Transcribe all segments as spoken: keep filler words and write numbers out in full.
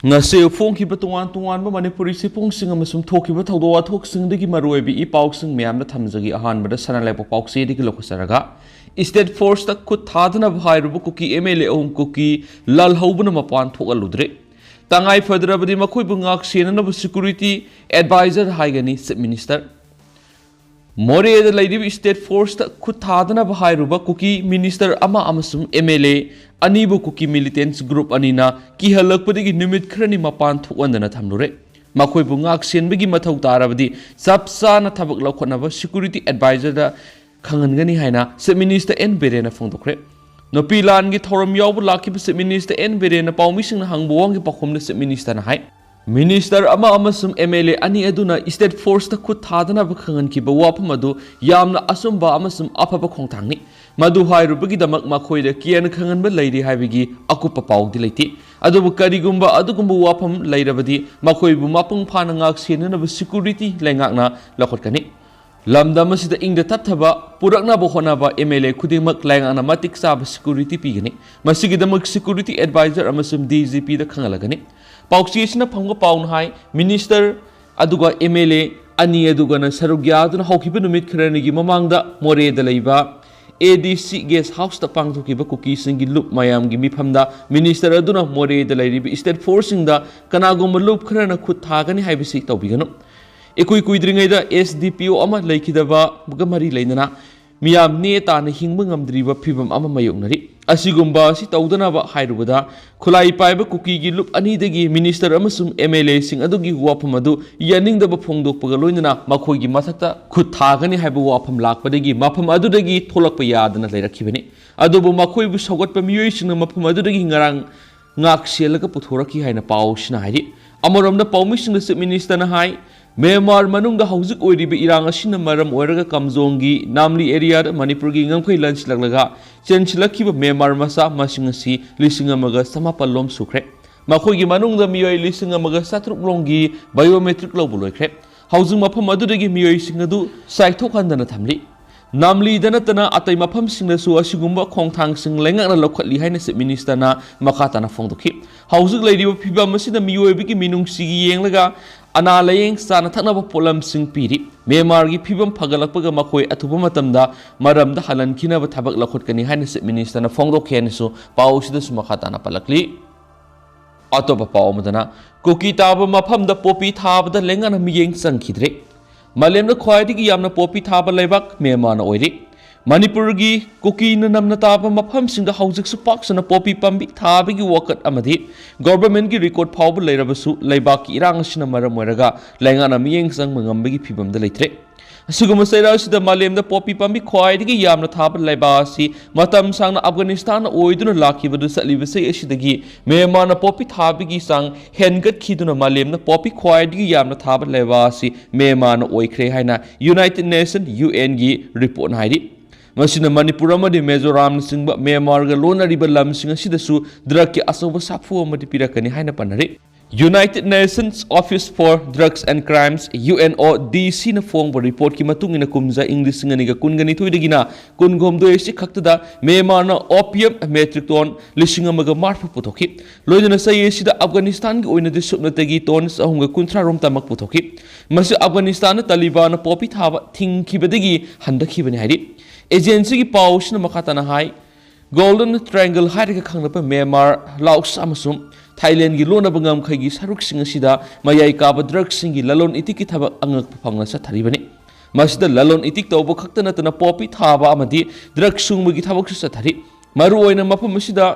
ꯉꯁꯤ ꯐꯣꯡꯈꯤꯕ ꯇꯣꯉꯥꯟ ꯇꯣꯉꯥꯟꯕ ꯃꯅꯤꯄꯨꯔꯤ ꯆꯦꯐꯣꯡꯁꯤꯡ ꯑꯃꯁꯨꯡ ꯊꯣꯛꯈꯤꯕ ꯊꯧꯗꯣꯛ ꯋꯥꯊꯣꯛꯁꯤꯡꯗꯒꯤ ꯃꯔꯨꯑꯣꯏꯕ ꯏ ꯄꯥꯎꯁꯤꯡ ꯃꯌꯥꯝꯗ ꯊꯝꯖꯒꯦ꯫ ꯑꯍꯥꯟꯕꯗ ꯁꯅꯥ ꯂꯩꯕꯥꯛ ꯄꯥꯎꯆꯦꯗꯒꯤ ꯂꯧꯈꯠꯆꯔꯒ, State Forceꯇ ꯈꯨꯠ ꯊꯥꯗꯅꯕ ꯍꯥꯏꯔꯨꯕ ꯀꯨꯀꯤ MLA ꯑꯍꯨꯝ ꯀꯨꯀꯤ ꯂꯥꯜꯍꯧꯕꯅ ꯃꯄꯥꯟ ꯊꯣꯛꯍꯜꯂꯨꯗ꯭ꯔꯦ꯫ ꯇꯉꯥꯏ ꯐꯗ꯭ꯔꯕꯗꯤ ꯃꯈꯣꯏꯕꯨ ꯉꯥꯛ ꯁꯦꯟꯅꯅꯕ security adviser ꯍꯥꯏꯒꯅꯤ Chief Minister꯫ ꯃꯣꯔꯦꯗ ꯂꯩꯔꯤꯕ State Forceꯇ ꯈꯨꯠ ꯊꯥꯗꯅꯕ ꯍꯥꯏꯔꯨꯕ ꯀꯨꯀꯤ minister ꯑꯃ ꯑꯃꯁꯨꯡ MLA ꯑꯅꯤꯕꯨ ꯀꯨꯀꯤ militants group ꯑꯅꯤꯅ ꯀꯤꯍꯜꯂꯛꯄꯗꯒꯤ ꯅꯨꯃꯤꯠ ꯈꯔꯅꯤ ꯃꯄꯥꯟ ꯊꯣꯛꯍꯟꯗꯅ ꯊꯝꯂꯨꯔꯦ꯫ ꯃꯈꯣꯏꯕꯨ ꯉꯥꯛ ꯁꯦꯟꯕꯒꯤ ꯃꯊꯧ ꯇꯥꯔꯕꯗꯤ ꯆꯞ ꯆꯥꯅ ꯊꯕꯛ ꯂꯧꯈꯠꯅꯕ security adviserꯗ ꯈꯪꯍꯟꯒꯅꯤ ꯍꯥꯏꯅ Chief Minister N ꯕꯤꯔꯦꯟꯅ ꯐꯣꯡꯗꯣꯛꯈ꯭ꯔꯦ꯫ ꯅꯨꯄꯤ ꯂꯥꯟꯒꯤ ꯊꯧꯔꯝ ꯌꯥꯎꯕ ꯂꯥꯛꯈꯤꯕ Chief Minister N ꯕꯤꯔꯦꯟꯅ ꯄꯥꯎꯃꯤꯁꯤꯡꯅ ꯍꯪꯕ ꯋꯥꯍꯪꯒꯤ ꯄꯥꯎꯈꯨꯝꯗ Chief Ministerꯅ ꯍꯥꯏ, minister ꯑꯃ ꯑꯃꯁꯨꯡ MLA ꯑꯅꯤ ꯑꯗꯨꯅ State Forceꯇ ꯈꯨꯠ ꯊꯥꯗꯅꯕ ꯈꯪꯍꯟꯈꯤꯕ ꯋꯥꯐꯝ ꯑꯗꯨ ꯌꯥꯝꯅ ꯑꯆꯨꯝꯕ ꯑꯃꯁꯨꯡ ꯑꯐꯕ ꯈꯣꯡꯊꯥꯡꯅꯤ꯫ ꯃꯗꯨ ꯍꯥꯏꯔꯨꯕꯒꯤꯗꯃꯛ ꯃꯈꯣꯏꯗ ꯀꯤꯍꯟ ꯈꯪꯍꯟꯕ ꯂꯩꯔꯤ ꯍꯥꯏꯕꯒꯤ ꯑꯀꯨꯞꯄ ꯄꯥꯎꯗꯤ ꯂꯩꯇꯦ꯫ ꯑꯗꯨꯕꯨ ꯀꯔꯤꯒꯨꯝꯕ ꯑꯗꯨꯒꯨꯝꯕ ꯋꯥꯐꯝ ꯂꯩꯔꯕꯗꯤ ꯃꯈꯣꯏꯕꯨ ꯃꯄꯨꯡ ꯐꯥꯅ ꯉꯥꯛ ꯁꯦꯟꯅꯅꯕ security ꯂꯩꯉꯥꯛꯅ ꯂꯧꯈꯠꯀꯅꯤ꯫ ꯂꯝꯗꯝ ꯑꯁꯤꯗ ꯏꯪꯗ ꯇꯞꯊꯕ ꯄꯨꯔꯛꯅꯕ ꯍꯣꯠꯅꯕ MLA ꯈꯨꯗꯤꯡꯃꯛ ꯂꯩꯉꯥꯛꯅ ꯃꯇꯤꯛ ꯆꯥꯕ security ꯄꯤꯒꯅꯤ꯫ ꯃꯁꯤꯒꯤꯗꯃꯛ security adviser ꯑꯃꯁꯨꯡ DGPꯗ ꯈꯪꯍꯜꯂꯒꯅꯤ꯫ ꯄꯥꯎꯆꯦ ꯑꯁꯤꯅ ꯐꯪꯕ ꯄꯥꯎꯅ ꯍꯥꯏ, minister ꯑꯗꯨꯒ MLA ꯑꯅꯤ ꯑꯗꯨꯒꯅ ꯁꯔꯨꯛ ꯌꯥꯗꯨꯅ ꯍꯧꯈꯤꯕ ꯅꯨꯃꯤꯠ ꯈꯔꯅꯤꯒꯤ ꯃꯃꯥꯡꯗ ꯃꯣꯔꯦꯗ ꯂꯩꯕ ADC guest houseꯇ ꯄꯥꯡꯊꯣꯛꯈꯤꯕ ꯀꯨꯀꯤꯁꯤꯡꯒꯤ ꯂꯨꯞ ꯃꯌꯥꯝꯒꯤ ꯃꯤꯐꯝꯗ minister ꯑꯗꯨꯅ ꯃꯣꯔꯦꯗ ꯂꯩꯔꯤꯕ State Forceꯁꯤꯡꯗ ꯀꯅꯥꯒꯨꯝꯕ ꯂꯨꯞ ꯈꯔꯅ ꯈꯨꯠ ꯊꯥꯒꯅꯤ ꯍꯥꯏꯕꯁꯤ ꯇꯧꯕꯤꯒꯅꯨ꯫ ꯏꯀꯨꯏ ꯀꯨꯏꯗ꯭ꯔꯤꯉꯩꯗ SDPO ꯑꯃ ꯂꯩꯈꯤꯗꯕꯒ ꯃꯔꯤ ꯂꯩꯅꯅ ꯃꯤꯌꯥꯝ ꯅꯦ ꯇꯥꯅ ꯍꯤꯡꯕ ꯉꯝꯗ꯭ꯔꯤꯕ ꯐꯤꯚꯝ ꯑꯃ ꯃꯥꯌꯣꯛꯅꯔꯤ꯫ ꯑꯁꯤꯒꯨꯝꯕ ꯑꯁꯤ ꯇꯧꯗꯅꯕ ꯍꯥꯏꯔꯨꯕꯗ, ꯈꯨꯠꯂꯥꯏ ꯄꯥꯏꯕ ꯀꯨꯀꯤꯒꯤ ꯂꯨꯞ ꯑꯅꯤꯗꯒꯤ minister ꯑꯃꯁꯨꯡ MLAꯁꯤꯡ ꯑꯗꯨꯒꯤ ꯋꯥꯐꯝ ꯑꯗꯨ ꯌꯥꯅꯤꯡꯗꯕ ꯐꯣꯡꯗꯣꯛꯄꯒ ꯂꯣꯏꯅꯅ ꯃꯈꯣꯏꯒꯤ ꯃꯊꯛꯇ ꯈꯨꯠ ꯊꯥꯒꯅꯤ ꯍꯥꯏꯕ ꯋꯥꯐꯝ ꯂꯥꯛꯄꯗꯒꯤ ꯃꯐꯝ ꯑꯗꯨꯗꯒꯤ ꯊꯣꯛꯂꯛꯄ ꯌꯥꯗꯅ ꯂꯩꯔꯛꯈꯤꯕꯅꯤ꯫ ꯑꯗꯨꯕꯨ ꯃꯈꯣꯏꯕꯨ ꯁꯧꯒꯠꯄ ꯃꯤꯑꯣꯏꯁꯤꯡꯅ ꯃꯐꯝ ꯑꯗꯨꯗꯒꯤ ꯉꯔꯥꯡ ꯉꯥꯛ ꯁꯦꯜꯂꯒ ꯄꯨꯊꯣꯔꯛꯈꯤ ꯍꯥꯏꯅ ꯄꯥꯎꯁꯤꯅ ꯍꯥꯏꯔꯤ꯫ ꯑꯃꯔꯣꯝꯗ ꯄꯥꯎꯃꯤꯁꯤꯡꯗ Chief Ministerꯅ ꯍꯥꯏ, ꯃ꯭ꯌꯥꯟꯃꯥꯔ ꯃꯅꯨꯡꯗ ꯍꯧꯖꯤꯛ ꯑꯣꯏꯔꯤꯕ ꯏꯔꯥꯡ ꯑꯁꯤꯅ ꯃꯔꯝ ꯑꯣꯏꯔꯒ ꯀꯥꯝꯖꯣꯡꯒꯤ ꯅꯥꯝꯂꯤ areaꯗ ꯃꯅꯤꯄꯨꯔꯒꯤ ꯉꯝꯈꯩ ꯂꯥꯟꯁꯤꯜꯂꯛꯂꯒ ꯆꯦꯟꯁꯤꯜꯂꯛꯈꯤꯕ ꯃ꯭ꯌꯥꯟꯃꯥꯔ ꯃꯆꯥ ꯃꯁꯤꯡ ꯑꯁꯤ ꯂꯤꯁꯤꯡ ꯑꯃꯒ ꯆꯃꯥꯄꯜ ꯂꯣꯝ ꯁꯨꯈ꯭ꯔꯦ꯫ ꯃꯈꯣꯏꯒꯤ ꯃꯅꯨꯡꯗ ꯃꯤꯑꯣꯏ ꯂꯤꯁꯤꯡ ꯑꯃꯒ ꯆꯥꯇ꯭ꯔꯨꯛ ꯂꯣꯝꯒꯤ biometric ꯂꯧꯕ ꯂꯣꯏꯈ꯭ꯔꯦ꯫ ꯍꯧꯖꯤꯛ ꯃꯐꯝ ꯑꯗꯨꯗꯒꯤ ꯃꯤꯑꯣꯏꯁꯤꯡ ꯑꯗꯨ ꯆꯥꯏꯊꯣꯛꯍꯟꯗꯅ ꯊꯝꯂꯤ꯫ ꯅꯥꯝꯂꯤꯗ ꯅꯠꯇꯅ ꯑꯇꯩ ꯃꯐꯝꯁꯤꯡꯗꯁꯨ ꯑꯁꯤꯒꯨꯝꯕ ꯈꯣꯡꯊꯥꯡꯁꯤꯡ ꯂꯩꯉꯥꯛꯅ ꯂꯧꯈꯠꯂꯤ ꯍꯥꯏꯅ Chief Minister ꯅ ꯃꯈꯥ ꯇꯥꯅ ꯐꯣꯡꯗꯣꯛꯈꯤ꯫ ꯍꯧꯖꯤꯛ ꯂꯩꯔꯤꯕ ꯐꯤꯕꯝ ꯑꯁꯤꯗ ꯃꯤꯑꯣꯏꯕꯒꯤ ꯃꯤꯅꯨꯡꯁꯤꯒꯤ ꯌꯦꯡꯂꯒ ꯑꯅꯥ ꯂꯥꯌꯦꯡ, ꯆꯥꯅ ꯊꯛꯅꯕ ꯄꯣꯠꯂꯝꯁꯤꯡ ꯄꯤꯔꯤ꯫ ꯃ꯭ꯌꯥꯟꯃꯥꯔꯒꯤ ꯐꯤꯕꯝ ꯐꯒꯠꯂꯛꯄꯒ ꯃꯈꯣꯏ ꯑꯊꯨꯕ ꯃꯇꯝꯗ ꯃꯔꯝꯗ ꯍꯜꯍꯟꯈꯤꯅꯕ ꯊꯕꯛ ꯂꯧꯈꯠꯀꯅꯤ ꯍꯥꯏꯅ Chief Minister ꯅ ꯐꯣꯡꯗꯣꯛꯈꯤ ꯍꯥꯏꯅꯁꯨ ꯄꯥꯎ ꯑꯁꯤꯗꯁꯨ ꯃꯈꯥ ꯇꯥꯅ ꯄꯜꯂꯛꯂꯤ꯫ ꯑꯇꯣꯞꯄ ꯄꯥꯎ ꯑꯃꯗꯅ, ꯀꯨꯀꯤ ꯇꯥꯕ ꯃꯐꯝꯗ ꯄꯣꯄꯤ ꯊꯥꯕꯗ ꯂꯩꯉꯥꯛꯅ ꯃꯤꯠꯌꯦꯡ ꯆꯪꯈꯤꯗ꯭ꯔꯦ꯫ ꯃꯥꯂꯦꯝꯗ ꯈ꯭ꯋꯥꯏꯗꯒꯤ ꯌꯥꯝꯅ ꯄꯣꯄꯤ ꯊꯥꯕ ꯂꯩꯕꯥꯛ ꯃ꯭ꯌꯥꯟꯃꯥꯔꯅ ꯑꯣꯏꯔꯤ꯫ ꯃꯅꯤꯄꯨꯔꯒꯤ ꯀꯨꯀꯤꯅ ꯅꯝꯅ ꯇꯥꯕ ꯃꯐꯝꯁꯤꯡꯗ ꯍꯧꯖꯤꯛꯁꯨ ꯄꯥꯛ ꯁꯟꯅ ꯄꯣꯄꯤ ꯄꯥꯝꯕꯤ ꯊꯥꯕꯒꯤ ꯋꯥꯀꯠ ꯑꯃꯗꯤ government ꯀꯤ record ꯐꯥꯎꯕ ꯂꯩꯔꯕꯁꯨ, ꯂꯩꯕꯥꯛꯀꯤ ꯏꯔꯥꯡ ꯑꯁꯤꯅ ꯃꯔꯝ ꯑꯣꯏꯔꯒ ꯂꯩꯉꯥꯛꯅ ꯃꯤꯠꯌꯦꯡ ꯆꯪꯕ ꯉꯝꯕꯒꯤ ꯐꯤꯕꯝꯗ ꯂꯩꯇ꯭ꯔꯦ꯫ ꯑꯁꯤꯒꯨꯝꯕ ꯆꯩꯔꯥꯛ ꯑꯁꯤꯗ ꯃꯥꯂꯦꯝꯗ ꯄꯣꯄꯤ ꯄꯥꯝꯕꯤ ꯈ꯭ꯋꯥꯏꯗꯒꯤ ꯌꯥꯝꯅ ꯊꯥꯕ ꯂꯩꯕꯥꯛ ꯑꯁꯤ ꯃꯇꯝ ꯁꯥꯡꯅ ꯑꯐꯒꯥꯅꯤꯁꯇꯥꯟꯅ ꯑꯣꯏꯗꯨꯅ ꯂꯥꯛꯈꯤꯕꯗꯨ ꯆꯠꯂꯤꯕ ꯆꯍꯤ ꯑꯁꯤꯗꯒꯤ ꯃ꯭ꯌꯥꯟꯃꯥꯔꯅ ꯄꯣꯄꯤ ꯊꯥꯕꯒꯤ ꯆꯥꯡ ꯍꯦꯟꯒꯠꯈꯤꯗꯨꯅ ꯃꯥꯂꯦꯝꯗ ꯄꯣꯄꯤ ꯈ꯭ꯋꯥꯏꯗꯒꯤ ꯌꯥꯝꯅ ꯊꯥꯕ ꯂꯩꯕꯥꯛ ꯑꯁꯤ ꯃ꯭ꯌꯥꯟꯃꯥꯔꯅ ꯑꯣꯏꯈ꯭ꯔꯦ ꯍꯥꯏꯅ United Nation, U N ꯒꯤ report ꯅ ꯍꯥꯏꯔꯤ꯫ ꯃꯁꯤꯅ ꯃꯅꯤꯄꯨꯔ ꯑꯃꯗꯤ ꯃꯤꯖꯣꯔꯥꯝꯅꯆꯤꯡꯕ ꯃ꯭ꯌꯥꯟꯃꯥꯔꯒ ꯂꯣꯟꯅꯔꯤꯕ ꯂꯝꯁꯤꯡ ꯑꯁꯤꯗꯁꯨ drug ꯀꯤ ꯑꯆꯧꯕ ꯁꯥꯐꯨ ꯑꯃꯗꯤ ꯄꯤꯔꯛꯀꯅꯤ ꯍꯥꯏꯅ ꯄꯟꯅꯔꯤ꯫ United Nations Office for Drugs and Crimes, U N O D C ꯅ ꯐꯣꯡꯕ report ꯀꯤ ꯃꯇꯨꯡ ꯏꯟꯅ, ꯀꯨꯝꯖꯥ ꯏꯪ ꯂꯤꯁꯤꯡ ꯑꯅꯤꯒ ꯀꯨꯟꯒ ꯅꯤꯊꯣꯏꯗꯒꯤꯅ ꯀꯨꯟꯍꯨꯝꯗꯣꯏ ꯑꯁꯤ ꯈꯛꯇꯗ ꯃ꯭ꯌꯥꯟꯃꯥꯔꯅ opium metric ton ꯂꯤꯁꯤꯡ ꯑꯃꯒ ꯃꯔꯐꯨ ꯄꯨꯊꯣꯛꯈꯤ꯫ ꯂꯣꯏꯅꯅ ꯆꯍꯤ ꯑꯁꯤꯗ ꯑꯐꯒꯥꯅꯤꯁꯇꯥꯟꯒꯤ ꯑꯣꯏꯅꯗꯤ ꯁꯨꯞꯅꯇꯒꯤ ton ꯆꯍꯨꯝꯒ ꯀꯨꯟꯊ꯭ꯔꯥ ꯔꯣꯝ ꯇꯃꯛ ꯄꯨꯊꯣꯛꯈꯤ꯫ ꯃꯁꯤ ꯑꯐꯒꯥꯅꯤꯁꯇꯥꯟꯅ ꯇꯥꯂꯤꯕꯥꯟꯅ ꯄꯣꯄꯤ ꯊꯥꯕ ꯊꯤꯡꯈꯤꯕꯗꯒꯤ ꯍꯟꯊꯈꯤꯕꯅꯤ ꯍꯥꯏꯔꯤ꯫ Agency ꯒꯤ ꯄꯥꯎ ꯑꯁꯤꯅ ꯃꯈꯥ ꯇꯥꯅ ꯍꯥꯏ, Golden Triangle ꯍꯥꯏꯔꯒ ꯈꯪꯅꯕ ꯃ꯭ꯌꯥꯟꯃꯥꯔ, ꯂꯥꯑꯣꯁ ꯑꯃꯁꯨꯡ ꯊꯥꯏꯂꯦꯟꯒꯤ ꯂꯣꯟꯅꯕ ꯉꯝꯈꯩꯒꯤ ꯁꯔꯨꯛꯁꯤꯡ ꯑꯁꯤꯗ ꯃꯌꯥꯏ ꯀꯥꯕ drug ꯁꯤꯡꯒꯤ ꯂꯂꯣꯟ ꯏꯇꯤꯛꯀꯤ ꯊꯕꯛ ꯑꯉꯛꯄ ꯐꯪꯅ ꯆꯠꯊꯔꯤꯕꯅꯤ꯫ ꯃꯁꯤꯗ ꯂꯂꯣꯟ ꯏꯇꯤꯛ ꯇꯧꯕ ꯈꯛꯇ ꯅꯠꯇꯅ ꯄꯣꯄꯤ ꯊꯥꯕ ꯑꯃꯗꯤ drug ꯁꯨꯡꯕꯒꯤ ꯊꯕꯛꯁꯨ ꯆꯠꯊꯔꯤ꯫ ꯃꯔꯨꯑꯣꯏꯅ ꯃꯐꯝ ꯑꯁꯤꯗ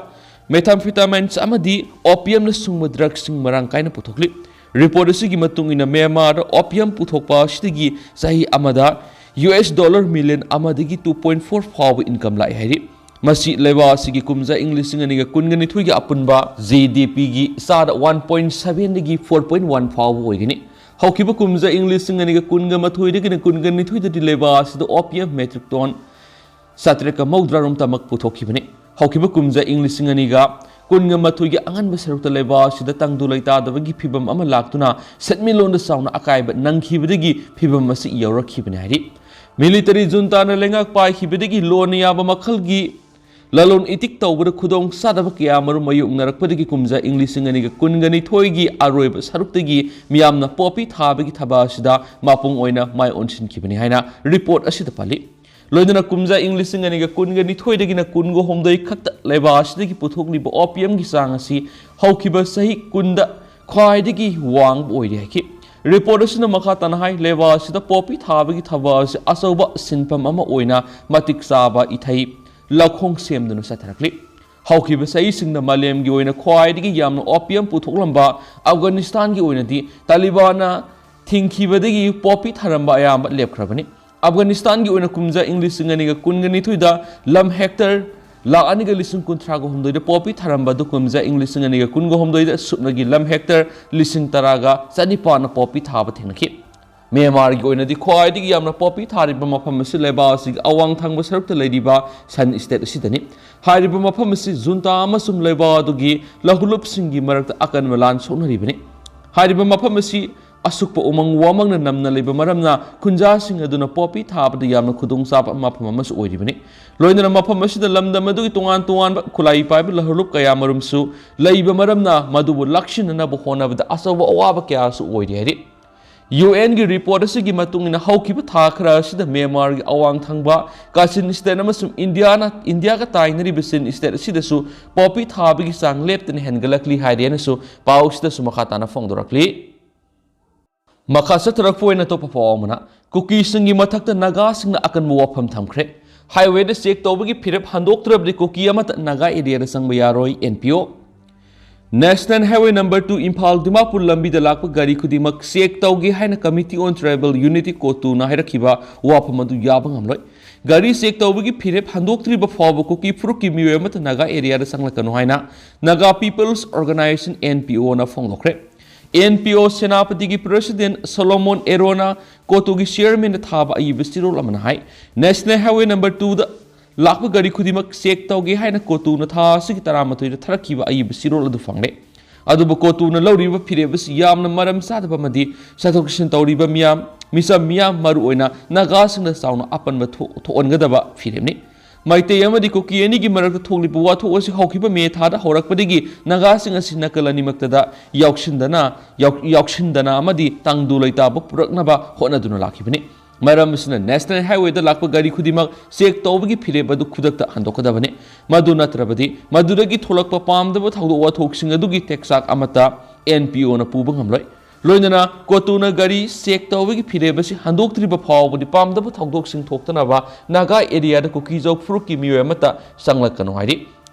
methamphetamines ꯑꯃꯗꯤ opium ꯅ ꯁꯨꯡꯕ drug ꯁꯤꯡ ꯃꯔꯥꯡ ꯀꯥꯏꯅ ꯄꯨꯊꯣꯛꯂꯤ꯫ Report ꯑꯁꯤꯒꯤ ꯃꯇꯨꯡ ꯏꯟꯅ, ꯃ꯭ꯌꯥꯟꯃꯥꯔꯗ opium ꯄꯨꯊꯣꯛꯄ ꯑꯁꯤꯗꯒꯤ ꯆꯍꯤ ꯑꯃꯗ U S dollar million ꯑꯃꯗꯒꯤ two point four ꯐꯥꯎꯕ income ꯂꯥꯛꯏ ꯍꯥꯏꯔꯤ꯫ ꯃꯁꯤ ꯂꯩꯕꯥꯛ ꯑꯁꯤꯒꯤ ꯀꯨꯝꯖꯥ ꯏꯪ ꯂꯤꯁꯤꯡ ꯑꯅꯤꯒ ꯀꯨꯟꯒ ꯅꯤꯊꯣꯏꯒꯤ ꯑꯄꯨꯟꯕ G D P ꯒꯤ ꯆꯥꯗ one point seven ꯗꯒꯤ four point one ꯐꯥꯎꯕ ꯑꯣꯏꯒꯅꯤ꯫ ꯍꯧꯈꯤꯕ ꯀꯨꯝꯖꯥ ꯏꯪ ꯂꯤꯁꯤꯡ ꯑꯅꯤꯒ ꯀꯨꯟꯒ ꯃꯥꯊꯣꯏꯗꯒꯤꯅ ꯀꯨꯟꯒ ꯅꯤꯊꯣꯏꯗꯗꯤ ꯂꯩꯕꯥꯛ ꯑꯁꯤꯗ opium metric ton ꯆꯥꯇ꯭ꯔꯦꯠꯀ ꯃꯧꯗ꯭ꯔꯥ ꯔꯣꯝ ꯇꯃꯛ ꯄꯨꯊꯣꯛꯈꯤꯕꯅꯤ꯫ ꯍꯧꯈꯤꯕ ꯀꯨꯝꯖꯥ ꯏꯪ ꯂꯤꯁꯤꯡ ꯑꯅꯤꯒ ꯀꯨꯟꯒ ꯃꯥꯊꯣꯏꯒꯤ ꯑꯉꯟꯕ ꯁꯔꯨꯛꯇ ꯂꯩꯕꯥꯛ ꯑꯁꯤꯗ ꯇꯪꯗꯨ ꯂꯩꯇꯥꯗꯕꯒꯤ ꯐꯤꯕꯝ ꯑꯃ ꯂꯥꯛꯇꯨꯅ ꯁꯦꯟꯃꯤꯠꯂꯣꯟꯗ ꯆꯥꯎꯅ ꯑꯀꯥꯏꯕ ꯅꯪꯈꯤꯕꯗꯒꯤ ꯐꯤꯕꯝ ꯑꯁꯤ ꯌꯧꯔꯛꯈꯤꯕꯅꯤ ꯍꯥꯏꯔꯤ꯫ Military juntaꯅ ꯂꯩꯉꯥꯛ ꯄꯥꯏꯈꯤꯕꯗꯒꯤ ꯂꯣꯟꯅ ꯌꯥꯕ ꯃꯈꯜꯒꯤ ꯂꯂꯣꯟ ꯏꯇꯤꯛ ꯇꯧꯕꯗ ꯈꯨꯗꯣꯡ ꯆꯥꯗꯕ ꯀꯌꯥ ꯃꯔꯨꯝ ꯃꯥꯌꯣꯛꯅꯔꯛꯄꯗꯒꯤ ꯀꯨꯝꯖꯥ ꯏꯪ ꯂꯤꯁꯤꯡ ꯑꯅꯤꯒ ꯀꯨꯟꯒ ꯅꯤꯊꯣꯏꯒꯤ ꯑꯔꯣꯏꯕ ꯁꯔꯨꯛꯇꯒꯤ ꯃꯤꯌꯥꯝꯅ ꯄꯣꯄꯤ ꯊꯥꯕꯒꯤ ꯊꯕꯛ ꯑꯁꯤꯗ ꯃꯄꯨꯡ ꯑꯣꯏꯅ ꯃꯥꯏ ꯑꯣꯟꯁꯤꯟꯈꯤꯕꯅꯤ ꯍꯥꯏꯅ ꯔꯤꯄꯣꯔꯠ ꯑꯁꯤꯗ ꯄꯜꯂꯤ꯫ ꯂꯣꯏꯅꯅ ꯀꯨꯝꯖꯥ ꯏꯪ ꯂꯤꯁꯤꯡ ꯑꯅꯤꯒ ꯀꯨꯟꯒ ꯅꯤꯊꯣꯏꯗꯒꯤꯅ ꯀꯨꯟꯒ ꯍꯨꯝꯗꯣꯏ ꯈꯛꯇ ꯂꯩꯕꯥꯛ ꯑꯁꯤꯗꯒꯤ ꯄꯨꯊꯣꯛꯂꯤꯕ ꯑꯣꯄꯤꯌꯝꯒꯤ ꯆꯥꯡ ꯑꯁꯤ ꯍꯧꯈꯤꯕ ꯆꯍꯤ ꯀꯨꯟꯗ ꯈ꯭ꯋꯥꯏꯗꯒꯤ ꯋꯥꯡꯕ ꯑꯣꯏꯔꯤ ꯍꯥꯏꯈꯤ꯫ ꯔꯤꯄꯣꯔꯠ ꯑꯁꯤꯅ ꯃꯈꯥ ꯇꯥꯅ ꯍꯥꯏ, ꯂꯩꯕꯥꯛ ꯑꯁꯤꯗ ꯄꯣꯄꯤ ꯊꯥꯕꯒꯤ ꯊꯕꯛ ꯑꯁꯤ ꯑꯆꯧꯕ ꯁꯤꯟꯐꯝ ꯑꯃ ꯑꯣꯏꯅ ꯃꯇꯤꯛ ꯆꯥꯕ ꯏꯊꯩ ꯂꯧꯈꯣꯡ ꯁꯦꯝꯗꯨꯅ ꯆꯠꯊꯔꯛꯂꯤ꯫ ꯍꯧꯈꯤꯕ ꯆꯍꯤꯁꯤꯡꯗ ꯃꯥꯂꯦꯝꯒꯤ ꯑꯣꯏꯅ ꯈ꯭ꯋꯥꯏꯗꯒꯤ ꯌꯥꯝꯅ ꯑꯣꯄꯤꯌꯝ ꯄꯨꯊꯣꯛꯂꯝꯕ ꯑꯐꯒꯥꯅꯤꯁꯇꯥꯟꯒꯤ ꯑꯣꯏꯅꯗꯤ ꯇꯥꯂꯤꯕꯥꯟꯅ ꯊꯤꯡꯈꯤꯕꯗꯒꯤ ꯄꯣꯄꯤ ꯊꯥꯔꯝꯕ ꯑꯌꯥꯝꯕ ꯂꯦꯞꯈ꯭ꯔꯕꯅꯤ꯫ ꯑꯐꯒꯥꯅꯤꯁꯇꯥꯟꯒꯤ ꯑꯣꯏꯅ ꯀꯨꯝꯖꯥ ꯏꯪ ꯂꯤꯁꯤꯡ ꯑꯅꯤꯒ ꯀꯨꯟꯒ ꯅꯤꯊꯣꯏꯗ ꯂꯝ ꯍꯦꯛꯇꯔ ꯂꯥꯈ ꯑꯅꯤꯒ ꯂꯤꯁꯤꯡ ꯀꯨꯟꯊ꯭ꯔꯥꯒ ꯍꯨꯝꯗꯣꯏꯗ ꯄꯣꯄꯤ ꯊꯥꯔꯝꯕ ꯑꯗꯨ ꯀꯨꯝꯖꯥ ꯏꯪ ꯂꯤꯁꯤꯡ ꯑꯅꯤꯒ ꯀꯨꯟꯒ ꯍꯨꯝꯗꯣꯏꯗ ꯁꯨꯞꯅꯒꯤ ꯂꯝ ꯍꯦꯛꯇꯔ ꯂꯤꯁꯤꯡ ꯇꯔꯥꯒ ꯆꯅꯤꯄꯥꯟꯅ ꯄꯣꯄꯤ ꯊꯥꯕ ꯊꯦꯡꯅꯈꯤ꯫ ꯃ꯭ꯌꯥꯟꯃꯥꯔꯒꯤ ꯑꯣꯏꯅꯗꯤ ꯈ꯭ꯋꯥꯏꯗꯒꯤ ꯌꯥꯝꯅ ꯄꯣꯄꯤ ꯊꯥꯔꯤꯕ ꯃꯐꯝ ꯑꯁꯤ ꯂꯩꯕꯥꯛ ꯑꯁꯤꯒꯤ ꯑꯋꯥꯡ ꯊꯪꯕ ꯁꯔꯨꯛꯇ ꯂꯩꯔꯤꯕ ꯁꯟ ꯁ꯭ꯇꯦꯠ ꯑꯁꯤꯗꯅꯤ꯫ ꯍꯥꯏꯔꯤꯕ ꯃꯐꯝ ꯑꯁꯤ ꯖꯨꯟꯇꯥ ꯑꯃꯁꯨꯡ ꯂꯩꯕꯥꯛ ꯑꯗꯨꯒꯤ ꯂꯧꯍꯨꯂꯨꯞꯁꯤꯡꯒꯤ ꯃꯔꯛꯇ ꯑꯀꯟꯕ ꯂꯥꯟ ꯁꯣꯛꯅꯔꯤꯕꯅꯤ꯫ ꯍꯥꯏꯔꯤꯕ ꯃꯐꯝ ꯑꯁꯤ ꯑꯁꯨꯛꯄ ꯎꯃꯪ ꯋꯥꯃꯪꯅ ꯅꯝꯅ ꯂꯩꯕ ꯃꯔꯝꯅ ꯈꯨꯟꯖꯥꯁꯤꯡ ꯑꯗꯨꯅ ꯄꯣꯄꯤ ꯊꯥꯕꯗ ꯌꯥꯝꯅ ꯈꯨꯗꯣꯡꯆꯥꯕ ꯃꯐꯝ ꯑꯃꯁꯨ ꯑꯣꯏꯔꯤꯕꯅꯤ꯫ ꯂꯣꯏꯅꯅ ꯃꯐꯝ ꯑꯁꯤꯗ ꯂꯝꯗꯝ ꯑꯗꯨꯒꯤ ꯇꯣꯉꯥꯟ ꯇꯣꯉꯥꯟꯕ ꯈꯨꯠꯂꯥꯏ ꯄꯥꯏꯕ ꯂꯧꯍꯨꯂꯨꯞ ꯀꯌꯥ ꯃꯔꯨꯝꯁꯨ ꯂꯩꯕ ꯃꯔꯝꯅ ꯃꯗꯨꯕꯨ ꯂꯥꯛꯁꯤꯟꯅꯅꯕ ꯍꯣꯠꯅꯕꯗ ꯑꯆꯧꯕ ꯑꯋꯥꯕ ꯀꯌꯥꯁꯨ ꯑꯣꯏꯔꯤ ꯍꯥꯏꯔꯤ꯫ ꯌꯨ ꯑꯦꯟꯒꯤ ꯔꯤꯄꯣꯔꯠ ꯑꯁꯤꯒꯤ ꯃꯇꯨꯡ ꯏꯟꯅ ꯍꯧꯈꯤꯕ ꯊꯥ ꯈꯔ ꯑꯁꯤꯗ ꯃ꯭ꯌꯥꯟꯃꯥꯔꯒꯤ ꯑꯋꯥꯡ ꯊꯪꯕ ꯀꯥꯆꯤꯟ ꯁ꯭ꯇꯦꯠ ꯑꯃꯁꯨꯡ ꯏꯟꯗꯤꯌꯥꯅ, ꯏꯟꯗꯤꯌꯥꯒ ꯇꯥꯏꯅꯔꯤꯕ ꯆꯤꯟ ꯁ꯭ꯇꯦꯠ ꯑꯁꯤꯗꯁꯨ ꯄꯣꯄꯤ ꯊꯥꯕꯒꯤ ꯆꯥꯡ ꯂꯦꯞꯇꯅ ꯍꯦꯟꯒꯠꯂꯛꯂꯤ ꯍꯥꯏꯔꯤ ꯍꯥꯏꯅꯁꯨ ꯄꯥꯎ ꯑꯁꯤꯗꯁꯨ ꯃꯈꯥ ꯇꯥꯅ ꯐꯣꯡꯗꯣꯔꯛꯂꯤ꯫ ꯃꯈꯥ ꯆꯠꯊꯔꯛꯄ ꯑꯣꯏꯅ ꯑꯇꯣꯞꯄ ꯄꯥꯎ ꯑꯃꯅ, ꯀꯨꯀꯤꯁꯤꯡꯒꯤ ꯃꯊꯛꯇ ꯅꯥꯒꯥꯁꯤꯡꯅ ꯑꯀꯟꯕ ꯋꯥꯐꯝ ꯊꯝꯈ꯭ꯔꯦ꯫ ꯍꯥꯏꯋꯦꯗ ꯆꯦꯛ ꯇꯧꯕꯒꯤ ꯐꯤꯔꯦꯞ ꯍꯟꯗꯣꯛꯇ꯭ꯔꯕꯗꯤ ꯀꯨꯀꯤ ꯑꯃꯠꯇ ꯅꯥꯒꯥ ꯑꯦꯔꯤꯌꯥꯗ ꯆꯪꯕ ꯌꯥꯔꯣꯏ, ꯑꯦꯟ ꯄꯤ ꯑꯣ꯫ National Highway number two Imphal Dimapur ꯂꯝꯕꯤꯗ ꯂꯥꯛꯄ ꯒꯥꯔꯤ ꯈꯨꯗꯤꯡꯃꯛ ꯆꯦꯛ ꯇꯧꯒꯦ ꯍꯥꯏꯅ Committee on Tribal Unity, ꯀꯣꯇꯨꯅ ꯍꯥꯏꯔꯛꯈꯤꯕ ꯋꯥꯐꯝ ꯑꯗꯨ ꯌꯥꯕ ꯉꯝꯂꯣꯏ꯫ ꯒꯥꯔꯤ ꯆꯦꯛ ꯇꯧꯕꯒꯤ ꯐꯤꯔꯦꯞ ꯍꯟꯗꯣꯛꯇ꯭ꯔꯤꯕ ꯐꯥꯎꯕ ꯀꯨꯀꯤ ꯐꯨꯔꯨꯞꯀꯤ ꯃꯤꯑꯣꯏ ꯑꯃꯠꯇ ꯅꯥꯒꯥ ꯑꯦꯔꯤꯌꯥꯗ ꯆꯪꯂꯛꯀꯅꯨ ꯍꯥꯏꯅ Naga People's Organisation, N P O ꯐꯣꯡꯗꯣꯛꯈ꯭ꯔꯦ꯫ ꯑꯦꯟ ꯄꯤ ꯑꯣ ꯁꯦꯅꯥꯄꯇꯤꯒꯤ ꯄ꯭ꯔꯦꯁꯤꯗꯦꯟ ꯁꯣꯂꯣꯃꯣꯟ ꯑꯦꯔꯣꯅ ꯀꯣꯇꯨꯒꯤ ꯆꯤꯌꯔꯃꯦꯟꯗ ꯊꯥꯕ ꯑꯏꯕ ꯆꯦꯔꯣꯜ ꯑꯃꯅ ꯍꯥꯏ, National Highway number twoꯗ ꯂꯥꯛꯄ ꯒꯥꯔꯤ ꯈꯨꯗꯤꯡꯃꯛ ꯆꯦꯛ ꯇꯧꯒꯦ ꯍꯥꯏꯅ ꯀꯣꯇꯨꯅ ꯊꯥ ꯑꯁꯤꯒꯤ ꯇꯔꯥꯃꯥꯊꯣꯏꯗ ꯊꯥꯔꯛꯈꯤꯕ ꯑꯏꯕ ꯆꯦꯔꯣꯜ ꯑꯗꯨ ꯐꯪꯂꯦ꯫ ꯑꯗꯨꯕꯨ ꯀꯣꯇꯨꯅ ꯂꯧꯔꯤꯕ ꯐꯤꯔꯦꯞ ꯑꯁꯤ ꯌꯥꯝꯅ ꯃꯔꯝ ꯆꯥꯗꯕ ꯑꯃꯗꯤ ꯆꯠꯊꯣꯛ ꯆꯠꯁꯤꯟ ꯇꯧꯔꯤꯕ ꯃꯤꯌꯥꯝ ꯃꯤꯆꯝ ꯃꯤꯌꯥꯝ, ꯃꯔꯨꯑꯣꯏꯅ ꯅꯥꯒꯥꯁꯤꯡꯗ ꯆꯥꯎꯅ ꯑꯄꯟꯕ ꯊꯣꯛ-, ꯊꯣꯛꯍꯟꯒꯗꯕ ꯐꯤꯔꯦꯞꯅꯤ꯫ ꯃꯩꯇꯩ ꯑꯃꯗꯤ ꯀꯨꯀꯤ ꯑꯅꯤꯒꯤ ꯃꯔꯛꯇ ꯊꯣꯛꯂꯤꯕ ꯋꯥꯊꯣꯛ ꯑꯁꯤ ꯍꯧꯈꯤꯕ ꯃꯦ ꯊꯥꯗ ꯍꯧꯔꯛꯄꯗꯒꯤ ꯅꯥꯒꯥꯁꯤꯡ ꯑꯁꯤ ꯅꯥꯀꯜ ꯑꯅꯤꯃꯛꯇꯗ ꯌꯥꯎꯁꯤꯟꯗꯅ, ꯌꯥꯎ-, ꯌꯥꯎꯁꯤꯟꯗꯅ ꯑꯃꯗꯤ ꯇꯪꯗꯨ ꯂꯩꯇꯥꯕ ꯄꯨꯔꯛꯅꯕ ꯍꯣꯠꯅꯗꯨꯅ ꯂꯥꯛꯈꯤꯕꯅꯤ꯫ ꯃꯔꯝ ꯑꯁꯤꯅ ꯅꯦꯁꯅꯦꯜ ꯍꯥꯏꯋꯦꯗ ꯂꯥꯛꯄ ꯒꯥꯔꯤ ꯈꯨꯗꯤꯡꯃꯛ ꯆꯦꯛ ꯇꯧꯕꯒꯤ ꯐꯤꯔꯦꯞ ꯑꯗꯨ ꯈꯨꯗꯛꯇ ꯍꯟꯗꯣꯛꯀꯗꯕꯅꯤ꯫ ꯃꯗꯨ ꯅꯠꯇ꯭ꯔꯕꯗꯤ ꯃꯗꯨꯗꯒꯤ ꯊꯣꯛꯂꯛꯄ ꯄꯥꯝꯗꯕ ꯊꯧꯗꯣꯛ ꯋꯥꯊꯣꯛꯁꯤꯡ ꯑꯗꯨꯒꯤ ꯇꯦꯛꯆꯥꯛ ꯑꯃꯠꯇ ꯑꯦꯟ ꯄꯤ ꯑꯣꯅ ꯄꯨꯕ ꯉꯝꯂꯣꯏ꯫ ꯂꯣꯏꯅꯅ ꯀꯣꯇꯨꯅ ꯒꯥꯔꯤ ꯆꯦꯛ ꯇꯧꯕꯒꯤ ꯐꯤꯔꯦꯞ ꯑꯁꯤ ꯍꯟꯗꯣꯛꯇ꯭ꯔꯤꯕ ꯐꯥꯎꯕꯗꯤ ꯄꯥꯝꯗꯕ ꯊꯧꯗꯣꯛꯁꯤꯡ ꯊꯣꯛꯇꯅꯕ ꯅꯥꯒꯥ ꯑꯦꯔꯤꯌꯥꯗ ꯀꯨꯀꯤꯖꯧ ꯐꯨꯔꯨꯞꯀꯤ ꯃꯤꯑꯣꯏ ꯑꯃꯠꯇ ꯆꯪꯂꯛꯀꯅꯨ ꯍꯥꯏꯔꯤ꯫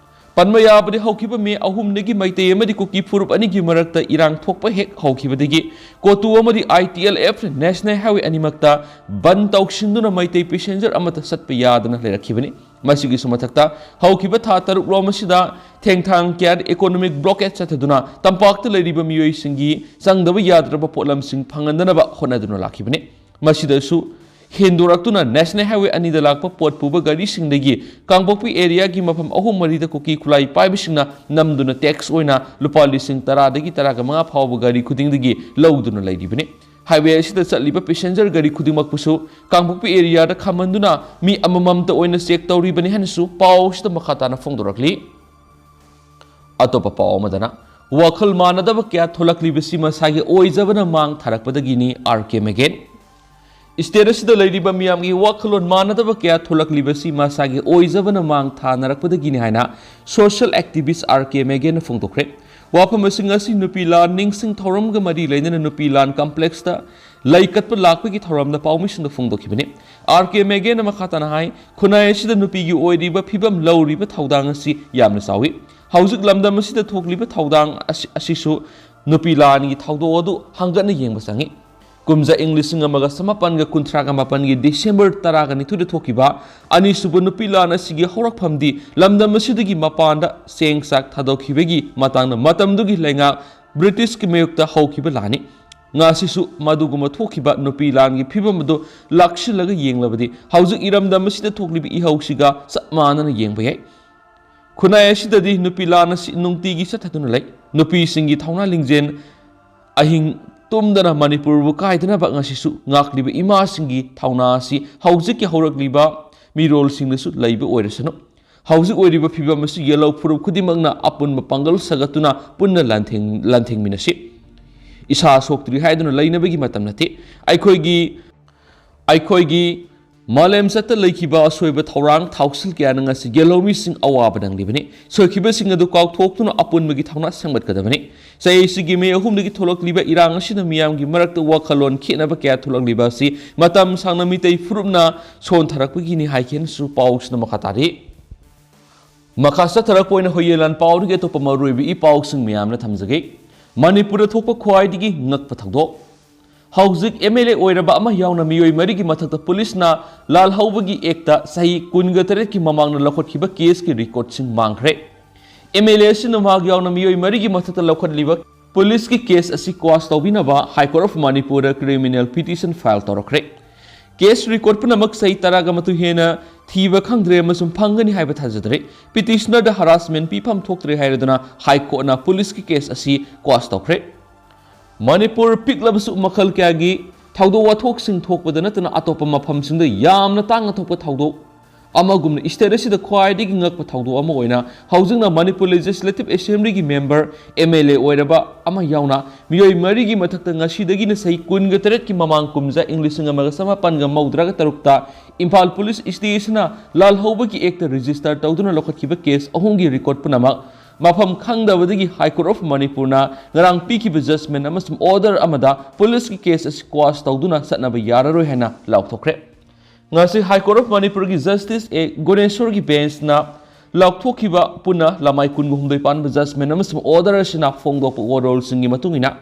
ꯄꯟꯕ ꯌꯥꯕꯗꯤ, ꯍꯧꯈꯤꯕ ꯃꯦ ꯑꯍꯨꯝꯗꯒꯤ ꯃꯩꯇꯩ ꯑꯃꯗꯤ ꯀꯨꯀꯤ ꯐꯨꯔꯨꯞ ꯑꯅꯤꯒꯤ ꯃꯔꯛꯇ ꯏꯔꯥꯡ ꯊꯣꯛꯄ ꯍꯦꯛ ꯍꯧꯈꯤꯕꯗꯒꯤ ꯀꯣꯇꯨ ꯑꯃꯗꯤ I T L F national highway ꯑꯅꯤꯃꯛꯇ ꯕꯟ ꯇꯧꯁꯤꯟꯗꯨꯅ ꯃꯩꯇꯩ ꯄꯦꯁꯦꯟꯖꯔ ꯑꯃꯠꯇ ꯆꯠꯄ ꯌꯥꯗꯅ ꯂꯩꯔꯛꯈꯤꯕꯅꯤ꯫ ꯃꯁꯤꯒꯤꯁꯨ ꯃꯊꯛꯇ, ꯍꯧꯈꯤꯕ ꯊꯥ ꯇꯔꯨꯛ ꯔꯣꯝ ꯑꯁꯤꯗ ꯊꯦꯡꯊꯥꯡ ꯀꯌꯥꯗ ꯏꯀꯣꯅꯣꯃꯤꯛ ꯕ꯭ꯂꯣꯀꯦꯠ ꯆꯠꯊꯗꯨꯅ ꯇꯝꯄꯥꯛꯇ ꯂꯩꯔꯤꯕ ꯃꯤꯑꯣꯏꯁꯤꯡꯒꯤ ꯆꯪꯗꯕ ꯌꯥꯗ꯭ꯔꯕ ꯄꯣꯠꯂꯝꯁꯤꯡ ꯐꯪꯍꯟꯗꯅꯕ ꯍꯣꯠꯅꯗꯨꯅ ꯂꯥꯛꯈꯤꯕꯅꯤ꯫ ꯃꯁꯤꯗꯁꯨ ꯍꯦꯟꯗꯣꯔꯛꯇꯨꯅ ꯅꯦꯁꯅꯦꯜ ꯍꯥꯏꯋꯦ ꯑꯅꯤꯗ ꯂꯥꯛꯄ ꯄꯣꯠ ꯄꯨꯕ ꯒꯥꯔꯤꯁꯤꯡꯗꯒꯤ ꯀꯥꯡꯄꯣꯛꯄꯤ ꯑꯦꯔꯤꯌꯥꯒꯤ ꯃꯐꯝ ꯑꯍꯨꯝ ꯃꯔꯤꯗ ꯀꯨꯀꯤ ꯈꯨꯠꯂꯥꯏ ꯄꯥꯏꯕꯁꯤꯡꯅ ꯅꯝꯗꯨꯅ ꯇꯦꯛꯁ ꯑꯣꯏꯅ ꯂꯨꯄꯥ ꯂꯤꯁꯤꯡ ꯇꯔꯥꯗꯒꯤ ꯇꯔꯥꯒ ꯃꯉꯥ ꯐꯥꯎꯕ ꯒꯥꯔꯤ ꯈꯨꯗꯤꯡꯗꯒꯤ ꯂꯧꯗꯨꯅ ꯂꯩꯔꯤꯕꯅꯤ꯫ ꯍꯥꯏꯋꯦ ꯑꯁꯤꯗ ꯆꯠꯂꯤꯕ ꯄꯦꯁꯦꯟꯖꯔ ꯒꯥꯔꯤ ꯈꯨꯗꯤꯡꯃꯛꯄꯨꯁꯨ ꯀꯥꯡꯄꯣꯛꯄꯤ ꯑꯦꯔꯤꯌꯥꯗ ꯈꯥꯝꯍꯟꯗꯨꯅ ꯃꯤ ꯑꯃꯃꯝꯇ ꯑꯣꯏꯅ ꯆꯦꯛ ꯇꯧꯔꯤꯕꯅꯤ ꯍꯥꯏꯅꯁꯨ ꯄꯥꯎ ꯑꯁꯤꯗ ꯃꯈꯥ ꯇꯥꯅ ꯐꯣꯡꯗꯣꯔꯛꯂꯤ꯫ ꯑꯇꯣꯞꯄ ꯄꯥꯎ ꯑꯃꯗꯅ, ꯋꯥꯈꯜ ꯃꯥꯟꯅꯗꯕ ꯀꯌꯥ ꯊꯣꯛꯂꯛꯂꯤꯕꯁꯤ ꯃꯁꯥꯒꯤ ꯑꯣꯏꯖꯕꯅ ꯃꯥꯡ ꯊꯥꯔꯛꯄꯗꯒꯤꯅꯤ, ꯑꯥꯔ ꯀꯦ ꯃꯦꯒꯦꯟ꯫ ꯁ꯭ꯇꯦꯠ ꯑꯁꯤꯗ ꯂꯩꯔꯤꯕ ꯃꯤꯌꯥꯝꯒꯤ ꯋꯥꯈꯜꯂꯣꯟ ꯃꯥꯟꯅꯗꯕ ꯀꯌꯥ ꯊꯣꯛꯂꯛꯂꯤꯕꯁꯤ ꯃꯁꯥꯒꯤ ꯑꯣꯏꯖꯕꯅ ꯃꯥꯡ ꯊꯥꯅꯔꯛꯄꯗꯒꯤꯅꯤ ꯍꯥꯏꯅ ꯁꯣꯁꯤꯌꯦꯜ ꯑꯦꯛꯇꯤꯚꯤꯁ꯭ꯠ ꯑꯥꯔ ꯀꯦ ꯃꯦꯒꯦꯟꯅ ꯐꯣꯡꯗꯣꯛꯈ꯭ꯔꯦ꯫ ꯋꯥꯐꯝꯁꯤꯡ ꯑꯁꯤ ꯅꯨꯄꯤ ꯂꯥꯟ ꯅꯤꯡꯁꯤꯡ ꯊꯧꯔꯝꯒ ꯃꯔꯤ ꯂꯩꯅꯅ ꯅꯨꯄꯤ ꯂꯥꯟ ꯀꯝꯄ꯭ꯂꯦꯛꯁꯇ ꯂꯩꯀꯠꯄ ꯂꯥꯛꯄꯒꯤ ꯊꯧꯔꯝꯗ ꯄꯥꯎꯃꯤꯁꯤꯡꯗ ꯐꯣꯡꯗꯣꯛꯈꯤꯕꯅꯤ꯫ ꯑꯥꯔ ꯀꯦ ꯃꯦꯒꯦꯟꯅ ꯃꯈꯥ ꯇꯥꯅ ꯍꯥꯏ, ꯈꯨꯟꯅꯥꯏ ꯑꯁꯤꯗ ꯅꯨꯄꯤꯒꯤ ꯑꯣꯏꯔꯤꯕ ꯐꯤꯕꯝ ꯂꯧꯔꯤꯕ ꯊꯧꯗꯥꯡ ꯑꯁꯤ ꯌꯥꯝꯅ ꯆꯥꯎꯏ꯫ ꯍꯧꯖꯤꯛ ꯂꯝꯗꯝ ꯑꯁꯤꯗ ꯊꯣꯛꯂꯤꯕ ꯊꯧꯗꯥꯡ ꯑꯁꯤ, ꯑꯁꯤꯁꯨ ꯅꯨꯄꯤ ꯂꯥꯟꯒꯤ ꯊꯧꯗꯣꯛ ꯑꯗꯨ ꯍꯪꯒꯠꯅ ꯌꯦꯡꯕ ꯆꯪꯏ꯫ ꯀꯨꯝꯖꯥ ꯏꯪ ꯂꯤꯁꯤꯡ ꯑꯃꯒ ꯆꯃꯥꯄꯟꯒ ꯀꯨꯟꯊ꯭ꯔꯥꯒ ꯃꯥꯄꯟꯒꯤ ꯗꯤꯁꯦꯝꯕꯔ ꯇꯔꯥꯒ ꯅꯤꯊꯣꯏꯗ ꯊꯣꯛꯈꯤꯕ ꯑꯅꯤꯁꯨꯕ ꯅꯨꯄꯤ ꯂꯥꯟ ꯑꯁꯤꯒꯤ ꯍꯧꯔꯛꯐꯝꯗꯤ ꯂꯝꯗꯝ ꯑꯁꯤꯗꯒꯤ ꯃꯄꯥꯟꯗ ꯆꯦꯡ ꯆꯥꯛ ꯊꯥꯗꯣꯛꯈꯤꯕꯒꯤ ꯃꯇꯥꯡꯗ ꯃꯇꯝꯗꯨꯒꯤ ꯂꯩꯉꯥꯛ ꯕ꯭ꯔꯤꯇꯤꯁꯀꯤ ꯃꯥꯌꯣꯛꯇ ꯍꯧꯈꯤꯕ ꯂꯥꯟꯅꯤ꯫ ꯉꯁꯤꯁꯨ ꯃꯗꯨꯒꯨꯝꯕ ꯊꯣꯛꯈꯤꯕ ꯅꯨꯄꯤ ꯂꯥꯟꯒꯤ ꯐꯤꯕꯝ ꯑꯗꯨ ꯂꯥꯛꯁꯤꯜꯂꯒ ꯌꯦꯡꯂꯕꯗꯤ ꯍꯧꯖꯤꯛ ꯏꯔꯝꯗꯝ ꯑꯁꯤꯗ ꯊꯣꯛꯂꯤꯕ ꯏꯍꯧꯁꯤꯒ ꯆꯞ ꯃꯥꯟꯅꯅ ꯌꯦꯡꯕ ꯌꯥꯏ꯫ ꯈꯨꯟꯅꯥꯏ ꯑꯁꯤꯗꯗꯤ ꯅꯨꯄꯤ ꯂꯥꯟ ꯑꯁꯤ ꯅꯨꯡꯇꯤꯒꯤ ꯆꯠꯊꯗꯨꯅ ꯂꯩ꯫ ꯅꯨꯄꯤꯁꯤꯡꯒꯤ ꯊꯧꯅꯥ ꯂꯤꯡꯖꯦꯜ ꯑꯍꯤꯡ ꯇꯨꯝꯗꯅ ꯃꯅꯤꯄꯨꯔꯕꯨ ꯀꯥꯏꯗꯅꯕ ꯉꯁꯤꯁꯨ ꯉꯥꯛꯂꯤꯕ ꯏꯃꯥꯁꯤꯡꯒꯤ ꯊꯧꯅꯥ ꯑꯁꯤ ꯍꯧꯖꯤꯛꯀꯤ ꯍꯧꯔꯛꯂꯤꯕ ꯃꯤꯔꯣꯜꯁꯤꯡꯗꯁꯨ ꯂꯩꯕ ꯑꯣꯏꯔꯁꯅꯨ꯫ ꯍꯧꯖꯤꯛ ꯑꯣꯏꯔꯤꯕ ꯐꯤꯕꯝ ꯑꯁꯤ ꯌꯦꯜꯍꯧ ꯐꯨꯔꯨꯞ ꯈꯨꯗꯤꯡꯃꯛꯅ ꯑꯄꯨꯟꯕ ꯄꯥꯡꯒꯜ ꯁꯥꯒꯠꯇꯨꯅ ꯄꯨꯟꯅ ꯂꯥꯟꯊꯦꯡ-, ꯂꯥꯟꯊꯦꯡꯃꯤꯟꯅꯁꯤ꯫ ꯏꯁꯥ ꯁꯣꯛꯇ꯭ꯔꯤ ꯍꯥꯏꯗꯨꯅ ꯂꯩꯅꯕꯒꯤ ꯃꯇꯝ ꯅꯠꯇꯦ꯫ ꯑꯩꯈꯣꯏꯒꯤ, ꯑꯩꯈꯣꯏꯒꯤ ꯃꯥꯂꯦꯝ ꯆꯠꯇ ꯂꯩꯈꯤꯕ ꯑꯁꯣꯏꯕ ꯊꯧꯔꯥꯡ ꯊꯧꯁꯤꯜ ꯀꯌꯥꯅ ꯉꯁꯤ ꯌꯦꯜꯍꯧꯃꯤꯁꯤꯡ ꯑꯋꯥꯕ ꯅꯪꯂꯤꯕꯅꯤ꯫ ꯁꯣꯏꯈꯤꯕꯁꯤꯡ ꯑꯗꯨ ꯀꯥꯎꯊꯣꯛꯇꯨꯅ ꯑꯄꯨꯟꯕꯒꯤ ꯊꯧꯅꯥ ꯁꯦꯝꯒꯠꯀꯗꯕꯅꯤ꯫ ꯆꯍꯤꯁꯤꯒꯤ ꯃꯦ ꯑꯍꯨꯝꯗꯒꯤ ꯊꯣꯛꯂꯛꯂꯤꯕ ꯏꯔꯥꯡ ꯑꯁꯤꯅ ꯃꯤꯌꯥꯝꯒꯤ ꯃꯔꯛꯇ ꯋꯥꯈꯜꯂꯣꯟ ꯈꯦꯠꯅꯕ ꯀꯌꯥ ꯊꯣꯛꯂꯛꯂꯤꯕ ꯑꯁꯤ ꯃꯇꯝ ꯁꯥꯡꯅ ꯃꯤꯇꯩ ꯐꯨꯔꯨꯞꯅ ꯁꯣꯟꯊꯔꯛꯄꯒꯤꯅꯤ ꯍꯥꯏꯈꯤꯅꯁꯨ ꯄꯥꯎꯁꯤꯅ ꯃꯈꯥ ꯇꯥꯔꯤ꯫ ꯃꯈꯥ ꯆꯠꯊꯔꯛꯄ ꯑꯣꯏꯅ ꯍꯣꯌꯦ ꯂꯥꯟ ꯄꯥꯎꯗꯒꯤ ꯑꯇꯣꯞꯄ ꯃꯔꯨꯑꯣꯏꯕ ꯏ ꯄꯥꯎꯁꯤꯡ ꯃꯌꯥꯝꯅ ꯊꯝꯖꯒꯦ꯫ ꯃꯅꯤꯄꯨꯔꯗ ꯊꯣꯛꯄ ꯈ꯭ꯋꯥꯏꯗꯒꯤ ꯉꯛꯄ ꯊꯧꯗꯣꯛ꯫ ꯍꯧꯖꯤꯛ ꯑꯦꯝ ꯑꯦꯜ ꯑꯦ ꯑꯣꯏꯔꯕ ꯑꯃ ꯌꯥꯎꯅ ꯃꯤꯑꯣꯏ ꯃꯔꯤꯒꯤ ꯃꯊꯛꯇ ꯄꯨꯂꯤꯁꯅ ꯂꯥꯜꯍꯧꯕꯒꯤ ꯑꯦꯛꯇ ꯆꯍꯤ ꯀꯨꯟꯒ ꯇꯔꯦꯠꯀꯤ ꯃꯃꯥꯡꯗ ꯂꯧꯈꯠꯈꯤꯕ ꯀꯦꯁꯀꯤ ꯔꯦꯀꯣꯔꯗꯁꯤꯡ ꯃꯥꯡꯈ꯭ꯔꯦ꯫ ꯑꯦꯝ ꯑꯦꯜ ꯑꯦ ꯑꯁꯤꯅ ꯃꯍꯥꯛ ꯌꯥꯎꯅ ꯃꯤꯑꯣꯏ ꯃꯔꯤꯒꯤ ꯃꯊꯛꯇ ꯂꯧꯈꯠꯂꯤꯕ ꯄꯨꯂꯤꯁꯀꯤ ꯀꯦꯁ ꯑꯁꯤ ꯀ꯭ꯋꯥꯁ ꯇꯧꯕꯤꯅꯕ High Court of ꯃꯅꯤꯄꯨꯔꯗ ꯀ꯭ꯔꯤꯃꯤꯅꯦꯜ ꯄꯤꯇꯤꯁꯟ ꯐꯥꯏꯜ ꯇꯧꯔꯛꯈ꯭ꯔꯦ꯫ ꯀꯦꯁ ꯔꯦꯀꯣꯔꯗ ꯄꯨꯝꯅꯃꯛ ꯆꯍꯤ ꯇꯔꯥꯒ ꯃꯥꯊꯣꯏ ꯍꯦꯟꯅ ꯊꯤꯕ ꯈꯪꯗ꯭ꯔꯦ ꯑꯃꯁꯨꯡ ꯐꯪꯒꯅꯤ ꯍꯥꯏꯕ ꯊꯥꯖꯗ꯭ꯔꯦ꯫ ꯄꯤꯇꯤꯁꯅꯔꯗ ꯍꯔꯥꯁꯃꯦꯟ ꯄꯤꯐꯝ ꯊꯣꯛꯇ꯭ꯔꯦ ꯍꯥꯏꯔꯗꯨꯅ ꯍꯥꯏ ꯀꯣꯔꯠꯅ ꯄꯨꯂꯤꯁꯀꯤ ꯀꯦꯁ ꯑꯁꯤ ꯀ꯭ꯋꯥꯁ ꯇꯧꯈ꯭ꯔꯦ꯫ ꯃꯅꯤꯄꯨꯔ ꯄꯤꯛꯂꯕꯁꯨ ꯃꯈꯜ ꯀꯌꯥꯒꯤ ꯊꯧꯗꯣꯛ ꯋꯥꯊꯣꯛꯁꯤꯡ ꯊꯣꯛꯄꯗ ꯅꯠꯇꯅ ꯑꯇꯣꯞꯄ ꯃꯐꯝꯁꯤꯡꯗ ꯌꯥꯝꯅ ꯇꯥꯡꯅ ꯊꯣꯛꯄ ꯊꯧꯗꯣꯛ ꯑꯃꯒꯨꯝꯅ ꯏꯁꯇꯦꯠ ꯑꯁꯤꯗ ꯈ꯭ꯋꯥꯏꯗꯒꯤ ꯉꯛꯄ ꯊꯧꯗꯣꯛ ꯑꯃ ꯑꯣꯏꯅ ꯍꯧꯖꯤꯛꯅ ꯃꯅꯤꯄꯨꯔ ꯂꯦꯖꯤꯁꯂꯦꯇꯤꯚ ꯑꯦꯁꯦꯝꯕ꯭ꯂꯤꯒꯤ ꯃꯦꯝꯕꯔ, ꯑꯦꯝ ꯑꯦꯜ ꯑꯦ ꯑꯣꯏꯔꯕ ꯑꯃ ꯌꯥꯎꯅ ꯃꯤꯑꯣꯏ ꯃꯔꯤꯒꯤ ꯃꯊꯛꯇ ꯉꯁꯤꯗꯒꯤꯅ ꯆꯍꯤ ꯀꯨꯟꯒ ꯇꯔꯦꯠꯀꯤ ꯃꯃꯥꯡ ꯀꯨꯝꯖꯥ ꯏꯪ ꯂꯤꯁꯤꯡ ꯑꯃꯒ ꯆꯃꯥꯄꯟꯒ ꯃꯧꯗ꯭ꯔꯥꯒ ꯇꯔꯨꯛꯇ ꯏꯝꯐꯥꯜ ꯄꯨꯂꯤꯁ ꯁ꯭ꯇꯦꯁꯟꯅ ꯂꯥꯜꯍꯧꯕꯒꯤ ꯑꯦꯛꯇ ꯔꯦꯖꯤꯁꯇꯔ ꯇꯧꯗꯨꯅ ꯂꯧꯈꯠꯈꯤꯕ ꯀꯦꯁ ꯑꯍꯨꯝꯒꯤ ꯔꯦꯀꯣꯔꯗ ꯄꯨꯝꯅꯃꯛ ꯃꯐꯝ ꯈꯪꯗꯕꯗꯒꯤ High Court of ꯃꯅꯤꯄꯨꯔꯅ ꯉꯔꯥꯡ ꯄꯤꯈꯤꯕ ꯖꯖꯃꯦꯟ ꯑꯃꯁꯨꯡ ꯑꯣꯔꯗꯔ ꯑꯃꯗ ꯄꯨꯂꯤꯁꯀꯤ ꯀꯦꯁ ꯑꯁꯤ ꯀ꯭ꯋꯥꯁ ꯇꯧꯗꯨꯅ ꯆꯠꯅꯕ ꯌꯥꯔꯔꯣꯏ ꯍꯥꯏꯅ ꯂꯥꯎꯊꯣꯛꯈ꯭ꯔꯦ꯫ ꯉꯁꯤ High Court of ꯃꯅꯤꯄꯨꯔꯒꯤ ꯖꯁꯇꯤꯁ ꯑꯦ ꯒꯨꯅꯦꯁꯣꯔꯒꯤ ꯕꯦꯟꯁꯅ ꯂꯥꯎꯊꯣꯛꯈꯤꯕ ꯄꯨꯟꯅ ꯂꯃꯥꯏ ꯀꯨꯟꯒ ꯍꯨꯝꯗꯣꯏ ꯄꯥꯟꯕ ꯖꯖꯃꯦꯟ ꯑꯃꯁꯨꯡ ꯑꯣꯔꯗꯔ ꯑꯁꯤꯅ ꯐꯣꯡꯗꯣꯛꯄ ꯋꯥꯔꯣꯜꯁꯤꯡꯒꯤ ꯃꯇꯨꯡ ꯏꯟꯅ,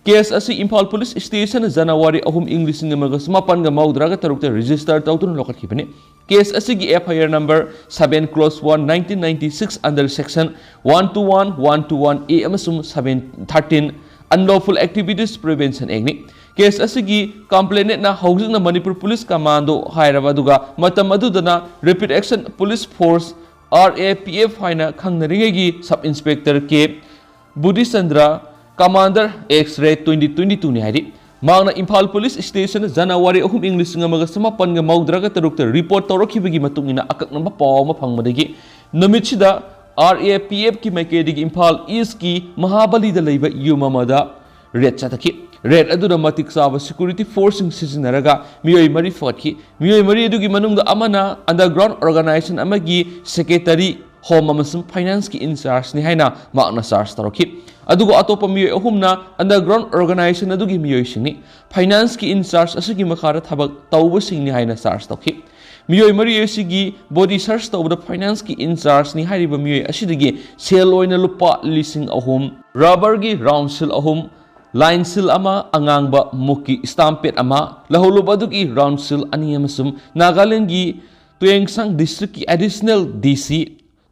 ꯀꯦꯁ ꯑꯁꯤ ꯏꯝꯐꯥꯜ ꯄꯨꯂꯤꯁ ꯁ꯭ꯇꯦꯁꯟꯅ ꯖꯅꯋꯥꯔꯤ ꯑꯍꯨꯝ ꯏꯪ ꯂꯤꯁꯤꯡ ꯑꯃꯒ ꯆꯃꯥꯄꯟꯒ ꯃꯧꯗ꯭ꯔꯥꯒ ꯇꯔꯨꯛꯇ ꯔꯦꯖꯤꯁꯇꯔ ꯇꯧꯗꯨꯅ ꯂꯧꯈꯠꯈꯤꯕꯅꯤ꯫ ꯀꯦꯁ ꯑꯁꯤꯒꯤ F I R number seven cross one nineteen ninety-six under section one two one, one two one A ꯑꯃꯁꯨꯡ seven thirteen Unlawful Activities Prevention Act ꯅꯤ꯫ ꯀꯦꯁ ꯑꯁꯤꯒꯤ ꯀꯝꯄ꯭ꯂꯦꯅꯦꯟꯠꯅ ꯍꯧꯖꯤꯛꯅ ꯃꯅꯤꯄꯨꯔ ꯄꯨꯂꯤꯁ ꯀꯃꯥꯟꯗꯣ ꯍꯥꯏꯔꯕ ꯑꯗꯨꯒ ꯃꯇꯝ ꯑꯗꯨꯗꯅ Rapid Action Police Force, R A P F ꯍꯥꯏꯅ ꯈꯪꯅꯔꯤꯉꯩꯒꯤ sub inspector ꯀꯦ ꯕꯨꯙꯤꯆꯟꯗ꯭ꯔ Commander X-ray twenty twenty-two ꯅꯤ ꯍꯥꯏꯔꯤ꯫ ꯃꯍꯥꯛꯅ ꯏꯝꯐꯥꯜ ꯄꯨꯂꯤꯁ ꯁ꯭ꯇꯦꯁꯟꯗ ꯖꯅꯋꯥꯔꯤ ꯑꯍꯨꯝ, ꯏꯪ ꯂꯤꯁꯤꯡ ꯑꯃꯒ ꯆꯃꯥꯄꯟꯒ ꯃꯧꯗ꯭ꯔꯥꯒ ꯇꯔꯨꯛꯇ ꯔꯤꯄꯣꯔꯠ ꯇꯧꯔꯛꯈꯤꯕꯒꯤ ꯃꯇꯨꯡ ꯏꯟꯅ ꯑꯀꯛꯅꯕ ꯄꯥꯎ ꯑꯃ ꯐꯪꯕꯗꯒꯤ ꯅꯨꯃꯤꯠꯁꯤꯗ ꯑꯥꯔ ꯑꯦ ꯄꯤ ꯑꯦꯐꯀꯤ ꯃꯥꯏꯀꯩꯗꯒꯤ ꯏꯝꯐꯥꯜ ꯏꯁꯀꯤ ꯃꯍꯥꯕꯂꯤꯗ ꯂꯩꯕ ꯌꯨꯝ ꯑꯃꯗ ꯔꯦꯗ ꯆꯠꯊꯈꯤ꯫ ꯔꯦꯗ ꯑꯗꯨꯗ ꯃꯇꯤꯛ ꯆꯥꯕ ꯁꯦꯀ꯭ꯌꯨꯔꯤꯇꯤ ꯐꯣꯔꯁꯁꯤꯡ ꯁꯤꯖꯤꯟꯅꯔꯒ ꯃꯤꯑꯣꯏ ꯃꯔꯤ ꯐꯒꯠꯈꯤ꯫ ꯃꯤꯑꯣꯏ ꯃꯔꯤ ꯑꯗꯨꯒꯤ ꯃꯅꯨꯡꯗ ꯑꯃꯅ ꯑꯟꯗꯔꯒ꯭ꯔꯥꯎꯟ ꯑꯣꯔꯒꯅꯥꯏꯖꯦꯁꯟ ꯑꯃꯒꯤ ꯁꯦꯀ꯭ꯔꯦꯇꯔꯤ, ꯍꯣꯝ ꯑꯃꯁꯨꯡ ꯐꯥꯏꯅꯥꯟꯁꯀꯤ ꯏꯟꯆꯥꯔꯖꯅꯤ ꯍꯥꯏꯅ ꯃꯍꯥꯛꯅ ꯆꯥꯔꯖ ꯇꯧꯔꯛꯈꯤ꯫ ꯑꯗꯨꯒ ꯑꯇꯣꯞꯄ ꯃꯤꯑꯣꯏ ꯑꯍꯨꯝꯅ ꯑꯟꯗꯔꯒ꯭ꯔꯥꯎꯟ ꯑꯣꯔꯒꯅꯥꯏꯖꯦꯁꯟ ꯑꯗꯨꯒꯤ ꯃꯤꯑꯣꯏꯁꯤꯡꯅꯤ꯫ ꯐꯥꯏꯅꯥꯟꯁꯀꯤ ꯏꯟꯆꯥꯔꯖ ꯑꯁꯤꯒꯤ ꯃꯈꯥꯗ ꯊꯕꯛ ꯇꯧꯕꯁꯤꯡꯅꯤ ꯍꯥꯏꯅ ꯆꯥꯔꯖ ꯇꯧꯈꯤ꯫ ꯃꯤꯑꯣꯏ ꯃꯔꯤ ꯑꯁꯤꯒꯤ ꯕꯣꯗꯤ ꯁꯔꯆ ꯇꯧꯕꯗ ꯐꯥꯏꯅꯥꯟꯁꯀꯤ ꯏꯟꯆꯥꯔꯖꯅꯤ ꯍꯥꯏꯔꯤꯕ ꯃꯤꯑꯣꯏ ꯑꯁꯤꯗꯒꯤ ꯁꯦꯜ ꯑꯣꯏꯅ ꯂꯨꯄꯥ ꯂꯤꯁꯤꯡ ꯑꯍꯨꯝ, ꯔꯕꯔꯒꯤ ꯔꯥꯎꯟ ꯁꯤꯜ ꯑꯍꯨꯝ, ꯂꯥꯏꯟ ꯁꯤꯜ ꯑꯃ, ꯑꯉꯥꯡꯕ ꯃꯨꯛꯀꯤ ꯁ꯭ꯇꯥꯝ ꯄꯦꯗ ꯑꯃ, ꯂꯧꯍꯧꯂꯨꯕ ꯑꯗꯨꯒꯤ ꯔꯥꯎꯟ ꯁꯤꯜ ꯑꯅꯤ ꯑꯃꯁꯨꯡ ꯅꯥꯒꯥꯂꯦꯟꯗꯒꯤ ꯇꯨꯌꯦꯡꯁꯥꯡ ꯗꯤꯁꯇ꯭ꯔꯤꯛꯀꯤ ꯑꯦꯗꯤꯁꯅꯦꯜ ꯗꯤ ꯁꯤ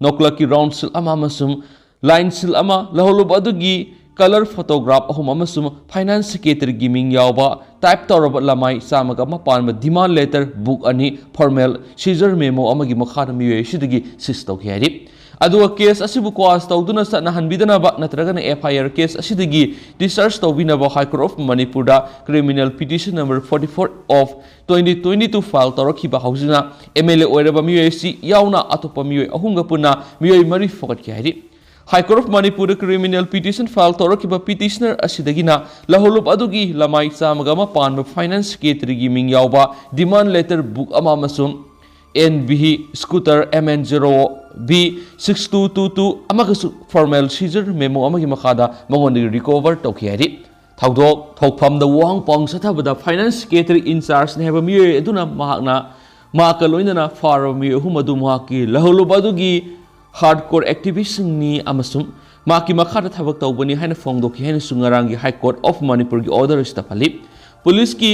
ꯅꯣꯀ꯭ꯂꯛꯀꯤ ꯔꯥꯎꯟ ꯁꯤꯜ ꯑꯃ ꯑꯃꯁꯨꯡ ꯂꯥꯏꯟ ꯁꯤꯜ ꯑꯃ, ꯂꯧꯍꯧꯂꯨꯕ ꯑꯗꯨꯒꯤ ꯀꯂꯔ ꯐꯣꯇꯣꯒ꯭ꯔꯥꯐ ꯑꯍꯨꯝ ꯑꯃꯁꯨꯡ ꯐꯥꯏꯅꯥꯟꯁ ꯁꯦꯀ꯭ꯔꯦꯇꯔꯤꯒꯤ ꯃꯤꯡ ꯌꯥꯎꯕ ꯇꯥꯏꯞ ꯇꯧꯔꯕ ꯂꯃꯥꯏ ꯆꯥꯝꯃꯒ ꯑꯃ ꯄꯥꯟꯕ ꯗꯤꯃꯥꯟ ꯂꯦꯇꯔ ꯕꯨꯛ ꯑꯅꯤ, ꯐꯣꯔꯃꯦꯜ ꯁꯤꯖꯔ ꯃꯦꯃꯣ ꯑꯃꯒꯤ ꯃꯈꯥꯗ ꯃꯤꯑꯣꯏ ꯑꯁꯤꯗꯒꯤ ꯁꯤꯖ ꯇꯧꯈꯤ ꯍꯥꯏꯔꯤ꯫ ꯑꯗꯨꯒ ꯀꯦꯁ ꯑꯁꯤꯕꯨ ꯀ꯭ꯋꯥꯁ ꯇꯧꯗꯨꯅ ꯆꯠꯅꯍꯟꯕꯤꯗꯅꯕ ꯅꯠꯇ꯭ꯔꯒꯅ ꯑꯦꯐ ꯑꯥꯏ ꯑꯥꯔ ꯀꯦꯁ ꯑꯁꯤꯗꯒꯤ ꯗꯤꯁꯆꯥꯔꯖ ꯇꯧꯕꯤꯅꯕ High Court of ꯃꯅꯤꯄꯨꯔꯗ criminal petition number forty four of twenty twenty two file ꯇꯧꯔꯛꯈꯤꯕ ꯍꯧꯖꯤꯛꯅ ꯑꯦꯝ ꯑꯦꯜ ꯑꯦ ꯑꯣꯏꯔꯕ ꯃꯤꯑꯣꯏ ꯑꯁꯤ ꯌꯥꯎꯅ ꯑꯇꯣꯞꯄ ꯃꯤꯑꯣꯏ ꯑꯍꯨꯝꯒ ꯄꯨꯟꯅ ꯃꯤꯑꯣꯏ ꯃꯔꯤ ꯐꯒꯠꯈꯤ ꯍꯥꯏꯔꯤ꯫ High Court of ꯃꯅꯤꯄꯨꯔꯗ criminal petition file ꯇꯧꯔꯛꯈꯤꯕ ꯄꯤꯇꯤꯁꯅꯔ ꯑꯁꯤꯗꯒꯤꯅ ꯂꯧꯍꯧꯂꯨꯞ ꯑꯗꯨꯒꯤ ꯂꯃꯥꯏ ꯆꯥꯝꯃꯒ ꯑꯃ ꯄꯥꯟꯕ ꯐꯥꯏꯅꯥꯟꯁ ꯁꯦꯀ꯭ꯔꯦꯇꯔꯤꯒꯤ ꯃꯤꯡ ꯌꯥꯎꯕ ꯗꯤꯃꯥꯟ ꯂꯦꯇꯔ ꯕꯨꯛ ꯑꯃ ꯑꯃꯁꯨꯡ N V scooter M N zero V six two two two ꯑꯃꯒꯁꯨ ꯐꯣꯔꯃꯦꯜ ꯁꯤꯖꯔ ꯃꯦꯃꯣ ꯑꯃꯒꯤ ꯃꯈꯥꯗ ꯃꯉꯣꯟꯗꯒꯤ ꯔꯤꯀꯣꯚꯔ ꯇꯧꯈꯤ ꯍꯥꯏꯔꯤ꯫ ꯊꯧꯗꯣꯛ ꯊꯣꯛꯐꯝꯗ ꯋꯥꯍꯪ ꯄꯥꯎ ꯆꯠꯊꯕꯗ ꯐꯥꯏꯅꯥꯟꯁ ꯁꯦꯀ꯭ꯔꯦꯇꯔꯤ ꯏꯟꯆꯥꯔꯖꯅꯤ ꯍꯥꯏꯕ ꯃꯤꯑꯣꯏ ꯑꯗꯨꯅ ꯃꯍꯥꯛꯅ ꯃꯍꯥꯛꯀ ꯂꯣꯏꯅꯅ ꯐꯥꯔꯕ ꯃꯤꯑꯣꯏ ꯑꯍꯨꯝ ꯑꯗꯨ ꯃꯍꯥꯛꯀꯤ ꯂꯧꯍꯧꯂꯨꯞ ꯑꯗꯨꯒꯤ ꯍꯥꯔꯗꯀꯣꯔ ꯑꯦꯛꯇꯤꯚꯤꯁ꯭ꯠꯁꯤꯡꯅꯤ ꯑꯃꯁꯨꯡ ꯃꯍꯥꯛꯀꯤ ꯃꯈꯥꯗ ꯊꯕꯛ ꯇꯧꯕꯅꯤ ꯍꯥꯏꯅ ꯐꯣꯡꯗꯣꯛꯈꯤ ꯍꯥꯏꯅꯁꯨ ꯉꯔꯥꯡꯒꯤ High Court of ꯃꯅꯤꯄꯨꯔꯒꯤ ꯑꯣꯔꯗꯔ ꯑꯁꯤꯗ ꯄꯜꯂꯤ꯫ ꯄꯨꯂꯤꯁꯀꯤ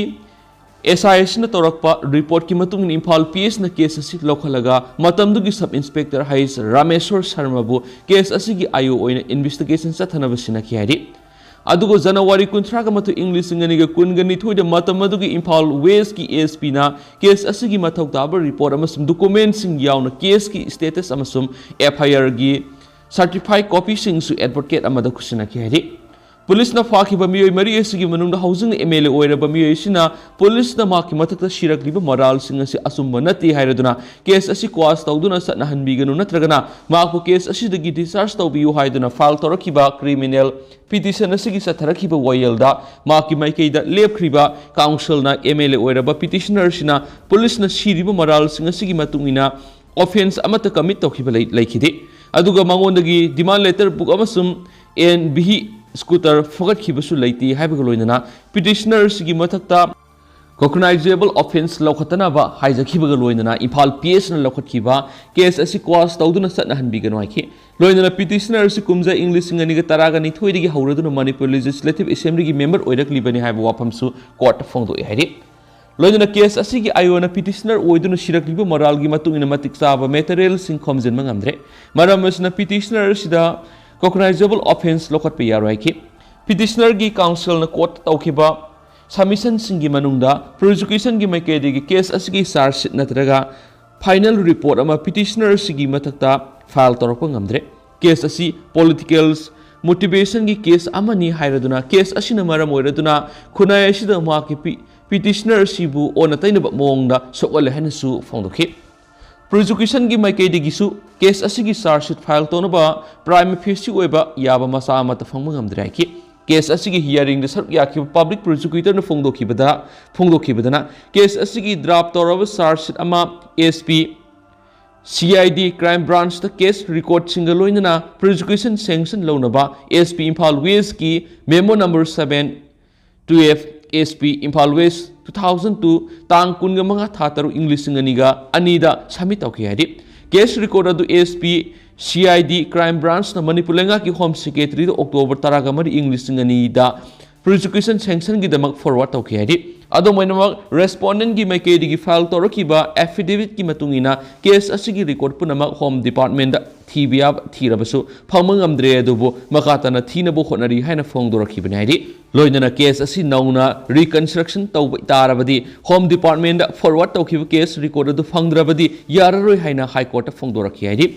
ꯑꯦꯁ ꯑꯥꯏ ꯑꯁꯤꯅ ꯇꯧꯔꯛꯄ ꯔꯤꯄꯣꯔꯠꯀꯤ ꯃꯇꯨꯡ ꯏꯟꯅ ꯏꯝꯐꯥꯜ ꯄꯤ ꯑꯦꯁꯅ ꯀꯦꯁ ꯑꯁꯤ ꯂꯧꯈꯠꯂꯒ ꯃꯇꯝꯗꯨꯒꯤ ꯁꯕ ꯏꯟꯁꯄꯦꯛꯇꯔ ꯍꯩꯁ ꯔꯥꯃꯦꯁꯣꯔ ꯁꯔꯃꯕꯨ ꯀꯦꯁ ꯑꯁꯤꯒꯤ ꯑꯥꯏ ꯑꯣ ꯑꯣꯏꯅ ꯏꯟꯚꯦꯁꯇꯤꯒꯦꯁꯟ ꯆꯠꯊꯅꯕ ꯁꯤꯟꯅꯈꯤ ꯍꯥꯏꯔꯤ꯫ ꯑꯗꯨꯒ ꯖꯅꯋꯥꯔꯤ ꯀꯨꯟꯊ꯭ꯔꯥꯒ ꯃꯥꯊꯣꯏ, ꯏꯪ ꯂꯤꯁꯤꯡ ꯑꯅꯤꯒ ꯀꯨꯟꯒ ꯅꯤꯊꯣꯏꯗ ꯃꯇꯝ ꯑꯗꯨꯒꯤ ꯏꯝꯐꯥꯜ ꯋꯦꯁꯀꯤ ꯑꯦꯁ ꯄꯤꯅ ꯀꯦꯁ ꯑꯁꯤꯒꯤ ꯃꯊꯧ ꯇꯥꯕ ꯔꯤꯄꯣꯔꯠ ꯑꯃꯁꯨꯡ ꯗꯣꯀꯨꯃꯦꯟꯁꯤꯡ ꯌꯥꯎꯅ ꯀꯦꯁꯀꯤ ꯁ꯭ꯇꯦꯇꯁ ꯑꯃꯁꯨꯡ ꯑꯦꯐ ꯑꯥꯏ ꯑꯥꯔꯒꯤ ꯁꯔꯇꯤꯐꯥꯏ ꯀꯣꯄꯤꯁꯤꯡꯁꯨ ꯑꯦꯗꯚꯣꯀꯦꯠ ꯑꯃꯗ ꯈꯨꯠꯁꯤꯟꯅꯈꯤ ꯍꯥꯏꯔꯤ꯫ ꯄꯨꯂꯤꯁꯅ ꯐꯥꯈꯤꯕ ꯃꯤꯑꯣꯏ ꯃꯔꯤ ꯑꯁꯤꯒꯤ ꯃꯅꯨꯡꯗ ꯍꯧꯖꯤꯛꯅ ꯑꯦꯝ ꯑꯦꯜ ꯑꯦ ꯑꯣꯏꯔꯕ ꯃꯤꯑꯣꯏ ꯑꯁꯤꯅ ꯄꯨꯂꯤꯁꯅ ꯃꯍꯥꯛꯀꯤ ꯃꯊꯛꯇ ꯁꯤꯔꯛꯂꯤꯕ ꯃꯔꯥꯜꯁꯤꯡ ꯑꯁꯤ ꯑꯆꯨꯝꯕ ꯅꯠꯇꯦ ꯍꯥꯏꯔꯗꯨꯅ ꯀꯦꯁ ꯑꯁꯤ ꯀ꯭ꯋꯥꯁ ꯇꯧꯗꯨꯅ ꯆꯠꯅꯍꯟꯕꯤꯒꯅꯨ ꯅꯠꯇ꯭ꯔꯒꯅ ꯃꯍꯥꯛꯄꯨ ꯀꯦꯁ ꯑꯁꯤꯗꯒꯤ ꯗꯤꯁꯆꯥꯔꯖ ꯇꯧꯕꯤꯌꯨ ꯍꯥꯏꯗꯨꯅ ꯐꯥꯏꯜ ꯇꯧꯔꯛꯈꯤꯕ ꯀ꯭ꯔꯤꯃꯤꯅꯦꯜ ꯄꯤꯇꯤꯁꯟ ꯑꯁꯤꯒꯤ ꯆꯠꯊꯔꯛꯈꯤꯕ ꯋꯥꯌꯦꯜꯗ ꯃꯍꯥꯛꯀꯤ ꯃꯥꯏꯀꯩꯗ ꯂꯦꯞꯈ꯭ꯔꯤꯕ ꯀꯥꯎꯟꯁꯤꯜꯅ ꯑꯦꯝ ꯑꯦꯜ ꯑꯦ ꯑꯣꯏꯔꯕ ꯄꯤꯇꯤꯁꯅꯔꯁꯤꯅ ꯄꯨꯂꯤꯁꯅ ꯁꯤꯔꯤꯕ ꯃꯔꯥꯜꯁꯤꯡ ꯑꯁꯤꯒꯤ ꯃꯇꯨꯡ ꯏꯟꯅ ꯑꯣꯐꯦꯟꯁ ꯑꯃꯠꯇ ꯀꯃꯤꯠ ꯇꯧꯈꯤꯕ ꯂꯩ-, ꯂꯩꯈꯤꯗꯦ꯫ ꯑꯗꯨꯒ ꯃꯉꯣꯟꯗꯒꯤ ꯗꯤꯃꯥꯟ ꯂꯦꯇꯔ ꯕꯨꯛ ꯑꯃꯁꯨꯡ ꯑꯦꯟ ꯚꯤ ꯁ꯭ꯀꯨꯇꯔ ꯐꯒꯠꯈꯤꯕꯁꯨ ꯂꯩꯇꯦ ꯍꯥꯏꯕꯒ ꯂꯣꯏꯅꯅ ꯄꯤꯇꯤꯁꯅꯔꯁꯤꯒꯤ ꯃꯊꯛꯇ ꯀꯣꯒꯅꯥꯏꯖꯦꯕꯜ ꯑꯣꯐꯦꯟꯁ ꯂꯧꯈꯠꯇꯅꯕ ꯍꯥꯏꯖꯈꯤꯕꯒ ꯂꯣꯏꯅꯅ ꯏꯝꯐꯥꯜ ꯄꯤ ꯑꯦꯁꯅ ꯂꯧꯈꯠꯈꯤꯕ ꯀꯦꯁ ꯑꯁꯤ ꯀ꯭ꯋꯥꯁ ꯇꯧꯗꯨꯅ ꯆꯠꯅꯍꯟꯕꯤꯒꯅꯨ ꯍꯥꯏꯈꯤ꯫ ꯂꯣꯏꯅꯅ ꯄꯤꯇꯤꯁꯅꯔ ꯑꯁꯤ ꯀꯨꯝꯖꯥ ꯏꯪ ꯂꯤꯁꯤꯡ ꯑꯅꯤꯒ ꯇꯔꯥꯒ ꯅꯤꯊꯣꯏꯗꯒꯤ ꯍꯧꯔꯗꯨꯅ ꯃꯅꯤꯄꯨꯔ ꯂꯦꯖꯤꯁꯂꯦꯇꯤꯚ ꯑꯦꯁꯦꯝꯕ꯭ꯂꯤꯒꯤ ꯃꯦꯝꯕꯔ ꯑꯣꯏꯔꯛꯂꯤꯕꯅꯤ ꯍꯥꯏꯕ ꯋꯥꯐꯝꯁꯨ ꯀꯣꯔꯠꯇ ꯐꯣꯡꯗꯣꯛꯏ ꯍꯥꯏꯔꯤ꯫ ꯂꯣꯏꯅꯅ ꯀꯦꯁ ꯑꯁꯤꯒꯤ ꯑꯥꯏꯑꯣꯅ ꯄꯤꯇꯤꯁꯅꯔ ꯑꯣꯏꯗꯨꯅ ꯁꯤꯔꯛꯂꯤꯕ ꯃꯔꯥꯜꯒꯤ ꯃꯇꯨꯡ ꯏꯟꯅ ꯃꯇꯤꯛ ꯆꯥꯕ ꯃꯦꯇꯔꯤꯌꯦꯜꯁꯤꯡ ꯈꯣꯝꯖꯤꯟꯕ ꯉꯝꯗ꯭ꯔꯦ꯫ ꯃꯔꯝ ꯑꯁꯤꯅ ꯄꯤꯇꯤꯁꯅꯔ ꯑꯁꯤꯗ ꯀꯣꯒꯅꯥꯏꯖꯦꯕꯜ ꯑꯣꯐꯦꯟꯁ ꯂꯧꯈꯠꯄ ꯌꯥꯔꯣꯏ ꯍꯥꯏꯈꯤ꯫ ꯄꯤꯇꯤꯁꯅꯔꯒꯤ ꯀꯥꯎꯟꯁꯤꯜꯅ ꯀꯣꯔꯠꯇ ꯇꯧꯈꯤꯕ ꯁꯕꯃꯤꯁꯟꯁꯤꯡꯒꯤ ꯃꯅꯨꯡꯗ ꯄ꯭ꯔꯣꯁꯤꯀ꯭ꯌꯨꯁꯟꯒꯤ ꯃꯥꯏꯀꯩꯗꯒꯤ ꯀꯦꯁ ꯑꯁꯤꯒꯤ ꯆꯥꯔꯖ ꯁꯤꯠ ꯅꯠꯇ꯭ꯔꯒ ꯐꯥꯏꯅꯦꯜ ꯔꯤꯄꯣꯔꯠ ꯑꯃ ꯄꯤꯇꯤꯁꯅꯔꯁꯤꯒꯤ ꯃꯊꯛꯇ ꯐꯥꯏꯜ ꯇꯧꯔꯛꯄ ꯉꯝꯗ꯭ꯔꯦ꯫ ꯀꯦꯁ ꯑꯁꯤ ꯄꯣꯂꯤꯇꯤꯀꯦꯜ ꯃꯣꯇꯤꯚꯦꯁꯟꯒꯤ ꯀꯦꯁ ꯑꯃꯅꯤ ꯍꯥꯏꯔꯗꯨꯅ ꯀꯦꯁ ꯑꯁꯤꯅ ꯃꯔꯝ ꯑꯣꯏꯔꯗꯨꯅ ꯈꯨꯟꯅꯥꯏ ꯑꯁꯤꯗ ꯃꯍꯥꯛꯀꯤ ꯄꯤ-, ꯄꯤꯇꯤꯁꯅꯔ ꯑꯁꯤꯕꯨ ꯑꯣꯟꯅ ꯇꯩꯅꯕ ꯃꯑꯣꯡꯗ ꯁꯣꯛꯍꯜꯂꯦ ꯍꯥꯏꯅꯁꯨ ꯐꯣꯡꯗꯣꯛꯈꯤ꯫ ꯄ꯭ꯔꯣꯁꯤꯀ꯭ꯌꯨꯁꯟꯒꯤ ꯃꯥꯏꯀꯩꯗꯒꯤꯁꯨ ꯀꯦꯁ ꯑꯁꯤꯒꯤ ꯆꯥꯔꯖ ꯁꯤꯠ ꯐꯥꯏꯜ ꯇꯧꯅꯕ ꯄ꯭ꯔꯥꯏꯃ ꯐꯦꯁꯤ ꯑꯣꯏꯕ ꯌꯥꯕ ꯃꯆꯥꯛ ꯑꯃꯠꯇ ꯐꯪꯕ ꯉꯝꯗ꯭ꯔꯦ ꯍꯥꯏꯈꯤ꯫ ꯀꯦꯁ ꯑꯁꯤꯒꯤ ꯍꯤꯌꯥꯔꯤꯡꯗ ꯁꯔꯨꯛ ꯌꯥꯈꯤꯕ ꯄꯕ꯭ꯂꯤꯛ ꯄ꯭ꯔꯣꯁꯤꯀ꯭ꯌꯨꯇꯔꯅ ꯐꯣꯡꯗꯣꯛꯈꯤꯕꯗ, ꯐꯣꯡꯗꯣꯛꯈꯤꯕꯗꯅ ꯀꯦꯁ ꯑꯁꯤꯒꯤ ꯗ꯭ꯔꯥꯐ ꯇꯧꯔꯕ ꯆꯥꯔꯖ ꯁꯤꯠ ꯑꯃ S P, C I D, crime ꯕ꯭ꯔꯥꯟꯆꯇ case ꯔꯦꯀꯣꯔꯗꯁꯤꯡꯒ ꯂꯣꯏꯅꯅ ꯄ꯭ꯔꯣꯁꯤꯀ꯭ꯌꯨꯁꯟ ꯁꯦꯡꯁꯟ ꯂꯧꯅꯕ ꯑꯦꯁ ꯄꯤ ꯏꯝꯐꯥꯜ ꯋꯦꯁꯀꯤ memo number seven two F S P Imphal west two thousand two ꯇꯥꯡ ꯀꯨꯟꯒ ꯃꯉꯥ ꯊꯥ ꯇꯔꯨꯛ ꯏꯪ ꯂꯤꯁꯤꯡ ꯑꯅꯤꯒ ꯑꯅꯤꯗ ꯁꯕꯃꯤꯠ ꯇꯧꯈꯤ ꯍꯥꯏꯔꯤ꯫ ꯀꯦꯁ ꯔꯦꯀꯣꯔꯗ ꯑꯗꯨ S P C I D crime ꯕ꯭ꯔꯥꯟꯆꯅ Manipur ꯂꯩꯉꯥꯛꯀꯤ ꯍꯣꯝ ꯁꯦꯀ꯭ꯔꯦꯇꯔꯤꯗ ꯑꯣꯛꯇꯣꯕꯔ ꯇꯔꯥꯒ ꯃꯔꯤ ꯏꯪ ꯂꯤꯁꯤꯡ ꯑꯅꯤꯗ ꯄ꯭ꯔꯣꯁꯤꯀ꯭ꯌꯨꯁꯟ ꯁꯦꯡꯁꯟꯒꯤꯗꯃꯛ ꯐꯣꯔꯋꯥꯔꯗ ꯇꯧꯈꯤ ꯍꯥꯏꯔꯤ꯫ ꯑꯗꯨꯝ ꯑꯣꯏꯅꯃꯛ, ꯔꯦꯁꯄꯣꯟꯗꯦꯟꯒꯤ ꯃꯥꯏꯀꯩꯗꯒꯤ ꯐꯥꯏꯜ ꯇꯧꯔꯛꯈꯤꯕ ꯑꯦꯐꯤꯗꯦꯚꯤꯠꯀꯤ ꯃꯇꯨꯡ ꯏꯟꯅ ꯀꯦꯁ ꯑꯁꯤꯒꯤ ꯔꯦꯀꯣꯔꯗ ꯄꯨꯝꯅꯃꯛ ꯍꯣꯝ ꯗꯤꯄꯥꯔꯠꯃꯦꯟꯗ ꯊꯤꯕ ꯌꯥꯕ ꯊꯤꯔꯕꯁꯨ ꯐꯪꯕ ꯉꯝꯗ꯭ꯔꯦ, ꯑꯗꯨꯕꯨ ꯃꯈꯥ ꯇꯥꯅ ꯊꯤꯅꯕ ꯍꯣꯠꯅꯔꯤ ꯍꯥꯏꯅ ꯐꯣꯡꯗꯣꯔꯛꯈꯤꯕꯅꯤ ꯍꯥꯏꯔꯤ꯫ ꯂꯣꯏꯅꯅ ꯀꯦꯁ ꯑꯁꯤ ꯅꯧꯅ ꯔꯤꯀꯟꯁꯇ꯭ꯔꯛꯁꯟ ꯇꯧꯕ ꯇꯥꯔꯕꯗꯤ ꯍꯣꯝ ꯗꯤꯄꯥꯔꯠꯃꯦꯟꯗ ꯐꯣꯔꯋꯥꯔꯗ ꯇꯧꯈꯤꯕ ꯀꯦꯁ ꯔꯦꯀꯣꯔꯗ ꯑꯗꯨ ꯐꯪꯗ꯭ꯔꯕꯗꯤ ꯌꯥꯔꯔꯣꯏ ꯍꯥꯏꯅ ꯍꯥꯏ ꯀꯣꯔꯠꯇ ꯐꯣꯡꯗꯣꯔꯛꯈꯤ ꯍꯥꯏꯔꯤ꯫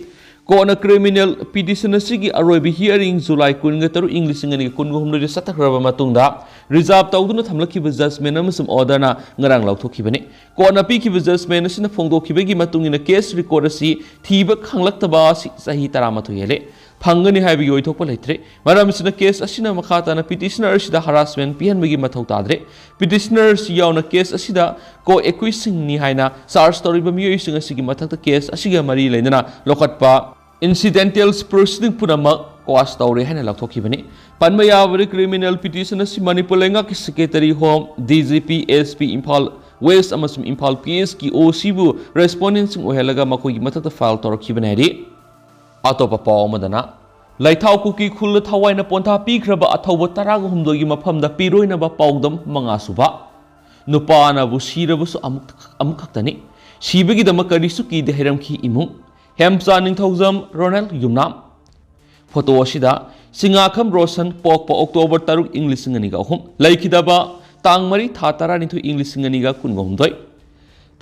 ꯀꯣꯔꯠꯅ ꯀ꯭ꯔꯤꯃꯤꯅꯦꯜ ꯄꯤꯇꯤꯁꯟ ꯑꯁꯤꯒꯤ ꯑꯔꯣꯏꯕ ꯍꯤꯌꯔꯤꯡ ꯖꯨꯂꯥꯏ ꯀꯨꯟꯒ ꯇꯔꯨꯛ, ꯏꯪ ꯂꯤꯁꯤꯡ ꯑꯅꯤꯒ ꯀꯨꯟꯒ ꯍꯨꯝꯗꯣꯏꯗ ꯆꯠꯊꯈ꯭ꯔꯕ ꯃꯇꯨꯡꯗ, ꯔꯤꯖꯥꯔꯚ ꯇꯧꯗꯨꯅ ꯊꯝꯂꯛꯈꯤꯕ ꯖꯖꯃꯦꯟ ꯑꯃꯁꯨꯡ ꯑꯣꯔꯗꯔꯅ ꯉꯔꯥꯡ ꯂꯧꯊꯣꯛꯈꯤꯕꯅꯤ꯫ ꯀꯣꯔꯠꯅ ꯄꯤꯈꯤꯕ ꯖꯖꯃꯦꯟ ꯑꯁꯤꯅ ꯐꯣꯡꯗꯣꯛꯈꯤꯕꯒꯤ ꯃꯇꯨꯡ ꯏꯟꯅ, ꯀꯦꯁ ꯔꯦꯀꯣꯔꯗ ꯑꯁꯤ ꯊꯤꯕ ꯈꯪꯂꯛꯇꯕ ꯑꯁꯤ ꯆꯍꯤ ꯇꯔꯥꯃꯥꯊꯣꯏ ꯍꯦꯜꯂꯦ꯫ ꯐꯪꯒꯅꯤ ꯍꯥꯏꯕꯒꯤ ꯑꯣꯏꯊꯣꯛꯄ ꯂꯩꯇ꯭ꯔꯦ꯫ ꯃꯔꯝ ꯑꯁꯤꯅ, ꯀꯦꯁ ꯑꯁꯤꯅ ꯃꯈꯥ ꯇꯥꯅ ꯄꯤꯇꯤꯁꯅꯔ ꯑꯁꯤꯗ ꯍꯔꯥꯁꯃꯦꯟ ꯄꯤꯍꯟꯕꯒꯤ ꯃꯊꯧ ꯇꯥꯗ꯭ꯔꯦ꯫ ꯄꯤꯇꯤꯁꯅꯔ ꯑꯁꯤ ꯌꯥꯎꯅ ꯀꯦꯁ ꯑꯁꯤꯗ ꯀꯣ ꯑꯦꯀ꯭ꯌꯨꯁꯁꯤꯡꯅꯤ ꯍꯥꯏꯅ ꯆꯥꯔꯖ ꯇꯧꯔꯤꯕ ꯃꯤꯑꯣꯏꯁꯤꯡ ꯑꯁꯤꯒꯤ ꯃꯊꯛꯇ ꯀꯦꯁ ꯑꯁꯤꯒ ꯃꯔꯤ ꯂꯩꯅꯅ ꯂꯧꯈꯠꯄ ꯏꯟꯁꯤꯗꯦꯟꯇꯦꯜ ꯄ꯭ꯔꯣꯁꯤꯗꯤꯡ ꯄꯨꯝꯅꯃꯛ ꯀ꯭ꯋꯥꯁ ꯇꯧꯔꯦ ꯍꯥꯏꯅ ꯂꯥꯎꯊꯣꯛꯈꯤꯕꯅꯤ꯫ ꯄꯟꯕ ꯌꯥꯕꯗꯤ, ꯀ꯭ꯔꯤꯃꯤꯅꯦꯜ ꯄꯤꯇꯤꯁꯟ ꯑꯁꯤ ꯃꯅꯤꯄꯨꯔ ꯂꯩꯉꯥꯛꯀꯤ secretary home, D G P, S P Imphal west ꯑꯃꯁꯨꯡ ꯏꯝꯐꯥꯜ ꯄꯤ ꯑꯦꯁꯀꯤ ꯑꯣ ꯁꯤꯕꯨ ꯔꯦꯁꯄꯣꯟꯗꯦꯟꯁꯤꯡ ꯑꯣꯏꯍꯜꯂꯒ ꯃꯈꯣꯏꯒꯤ ꯃꯊꯛꯇ ꯐꯥꯏꯜ ꯇꯧꯔꯛꯈꯤꯕꯅꯤ ꯍꯥꯏꯔꯤ꯫ ꯑꯇꯣꯞꯄ ꯄꯥꯎ ꯑꯃꯗꯅ, ꯂꯩꯊꯥꯎ ꯀꯨꯀꯤ ꯈꯨꯜꯗ ꯊꯋꯥꯏꯅ ꯄꯣꯟꯊꯥ ꯄꯤꯈ꯭ꯔꯕ ꯑꯊꯧꯕ ꯇꯔꯥꯒ ꯍꯨꯝꯗꯣꯏꯒꯤ ꯃꯐꯝꯗ ꯄꯤꯔꯣꯏꯅꯕ ꯄꯥꯎꯗꯝ ꯃꯉꯥ ꯁꯨꯕ꯫ ꯅꯨꯄꯥꯅꯕꯨ ꯁꯤꯔꯕꯁꯨ ꯑꯃꯨꯛ-, ꯑꯃꯨꯛꯈꯛꯇꯅꯤ꯫ ꯁꯤꯕꯒꯤꯗꯃꯛ ꯀꯔꯤꯁꯨ ꯀꯤꯗꯦ ꯍꯥꯏꯔꯝꯈꯤ ꯏꯃꯨꯡ꯫ ꯍꯦꯝꯆꯥ ꯅꯤꯡꯊꯧꯖꯝ ꯔꯣꯅꯦꯜ ꯌꯨꯝꯅꯥꯝ꯫ ꯐꯣꯇꯣ ꯑꯁꯤꯗ ꯆꯤꯡꯉꯥꯈꯝ ꯔꯣꯁꯟ, ꯄꯣꯛꯄ ꯑꯣꯛꯇꯣꯕꯔ ꯇꯔꯨꯛ, ꯏꯪ ꯂꯤꯁꯤꯡ ꯑꯅꯤꯒ ꯑꯍꯨꯝ, ꯂꯩꯈꯤꯗꯕ ꯇꯥꯡ ꯃꯔꯤ, ꯊꯥ ꯇꯔꯥꯅꯤꯊꯣꯏ, ꯏꯪ ꯂꯤꯁꯤꯡ ꯑꯅꯤꯒ ꯀꯨꯟꯒ ꯍꯨꯝꯗꯣꯏ꯫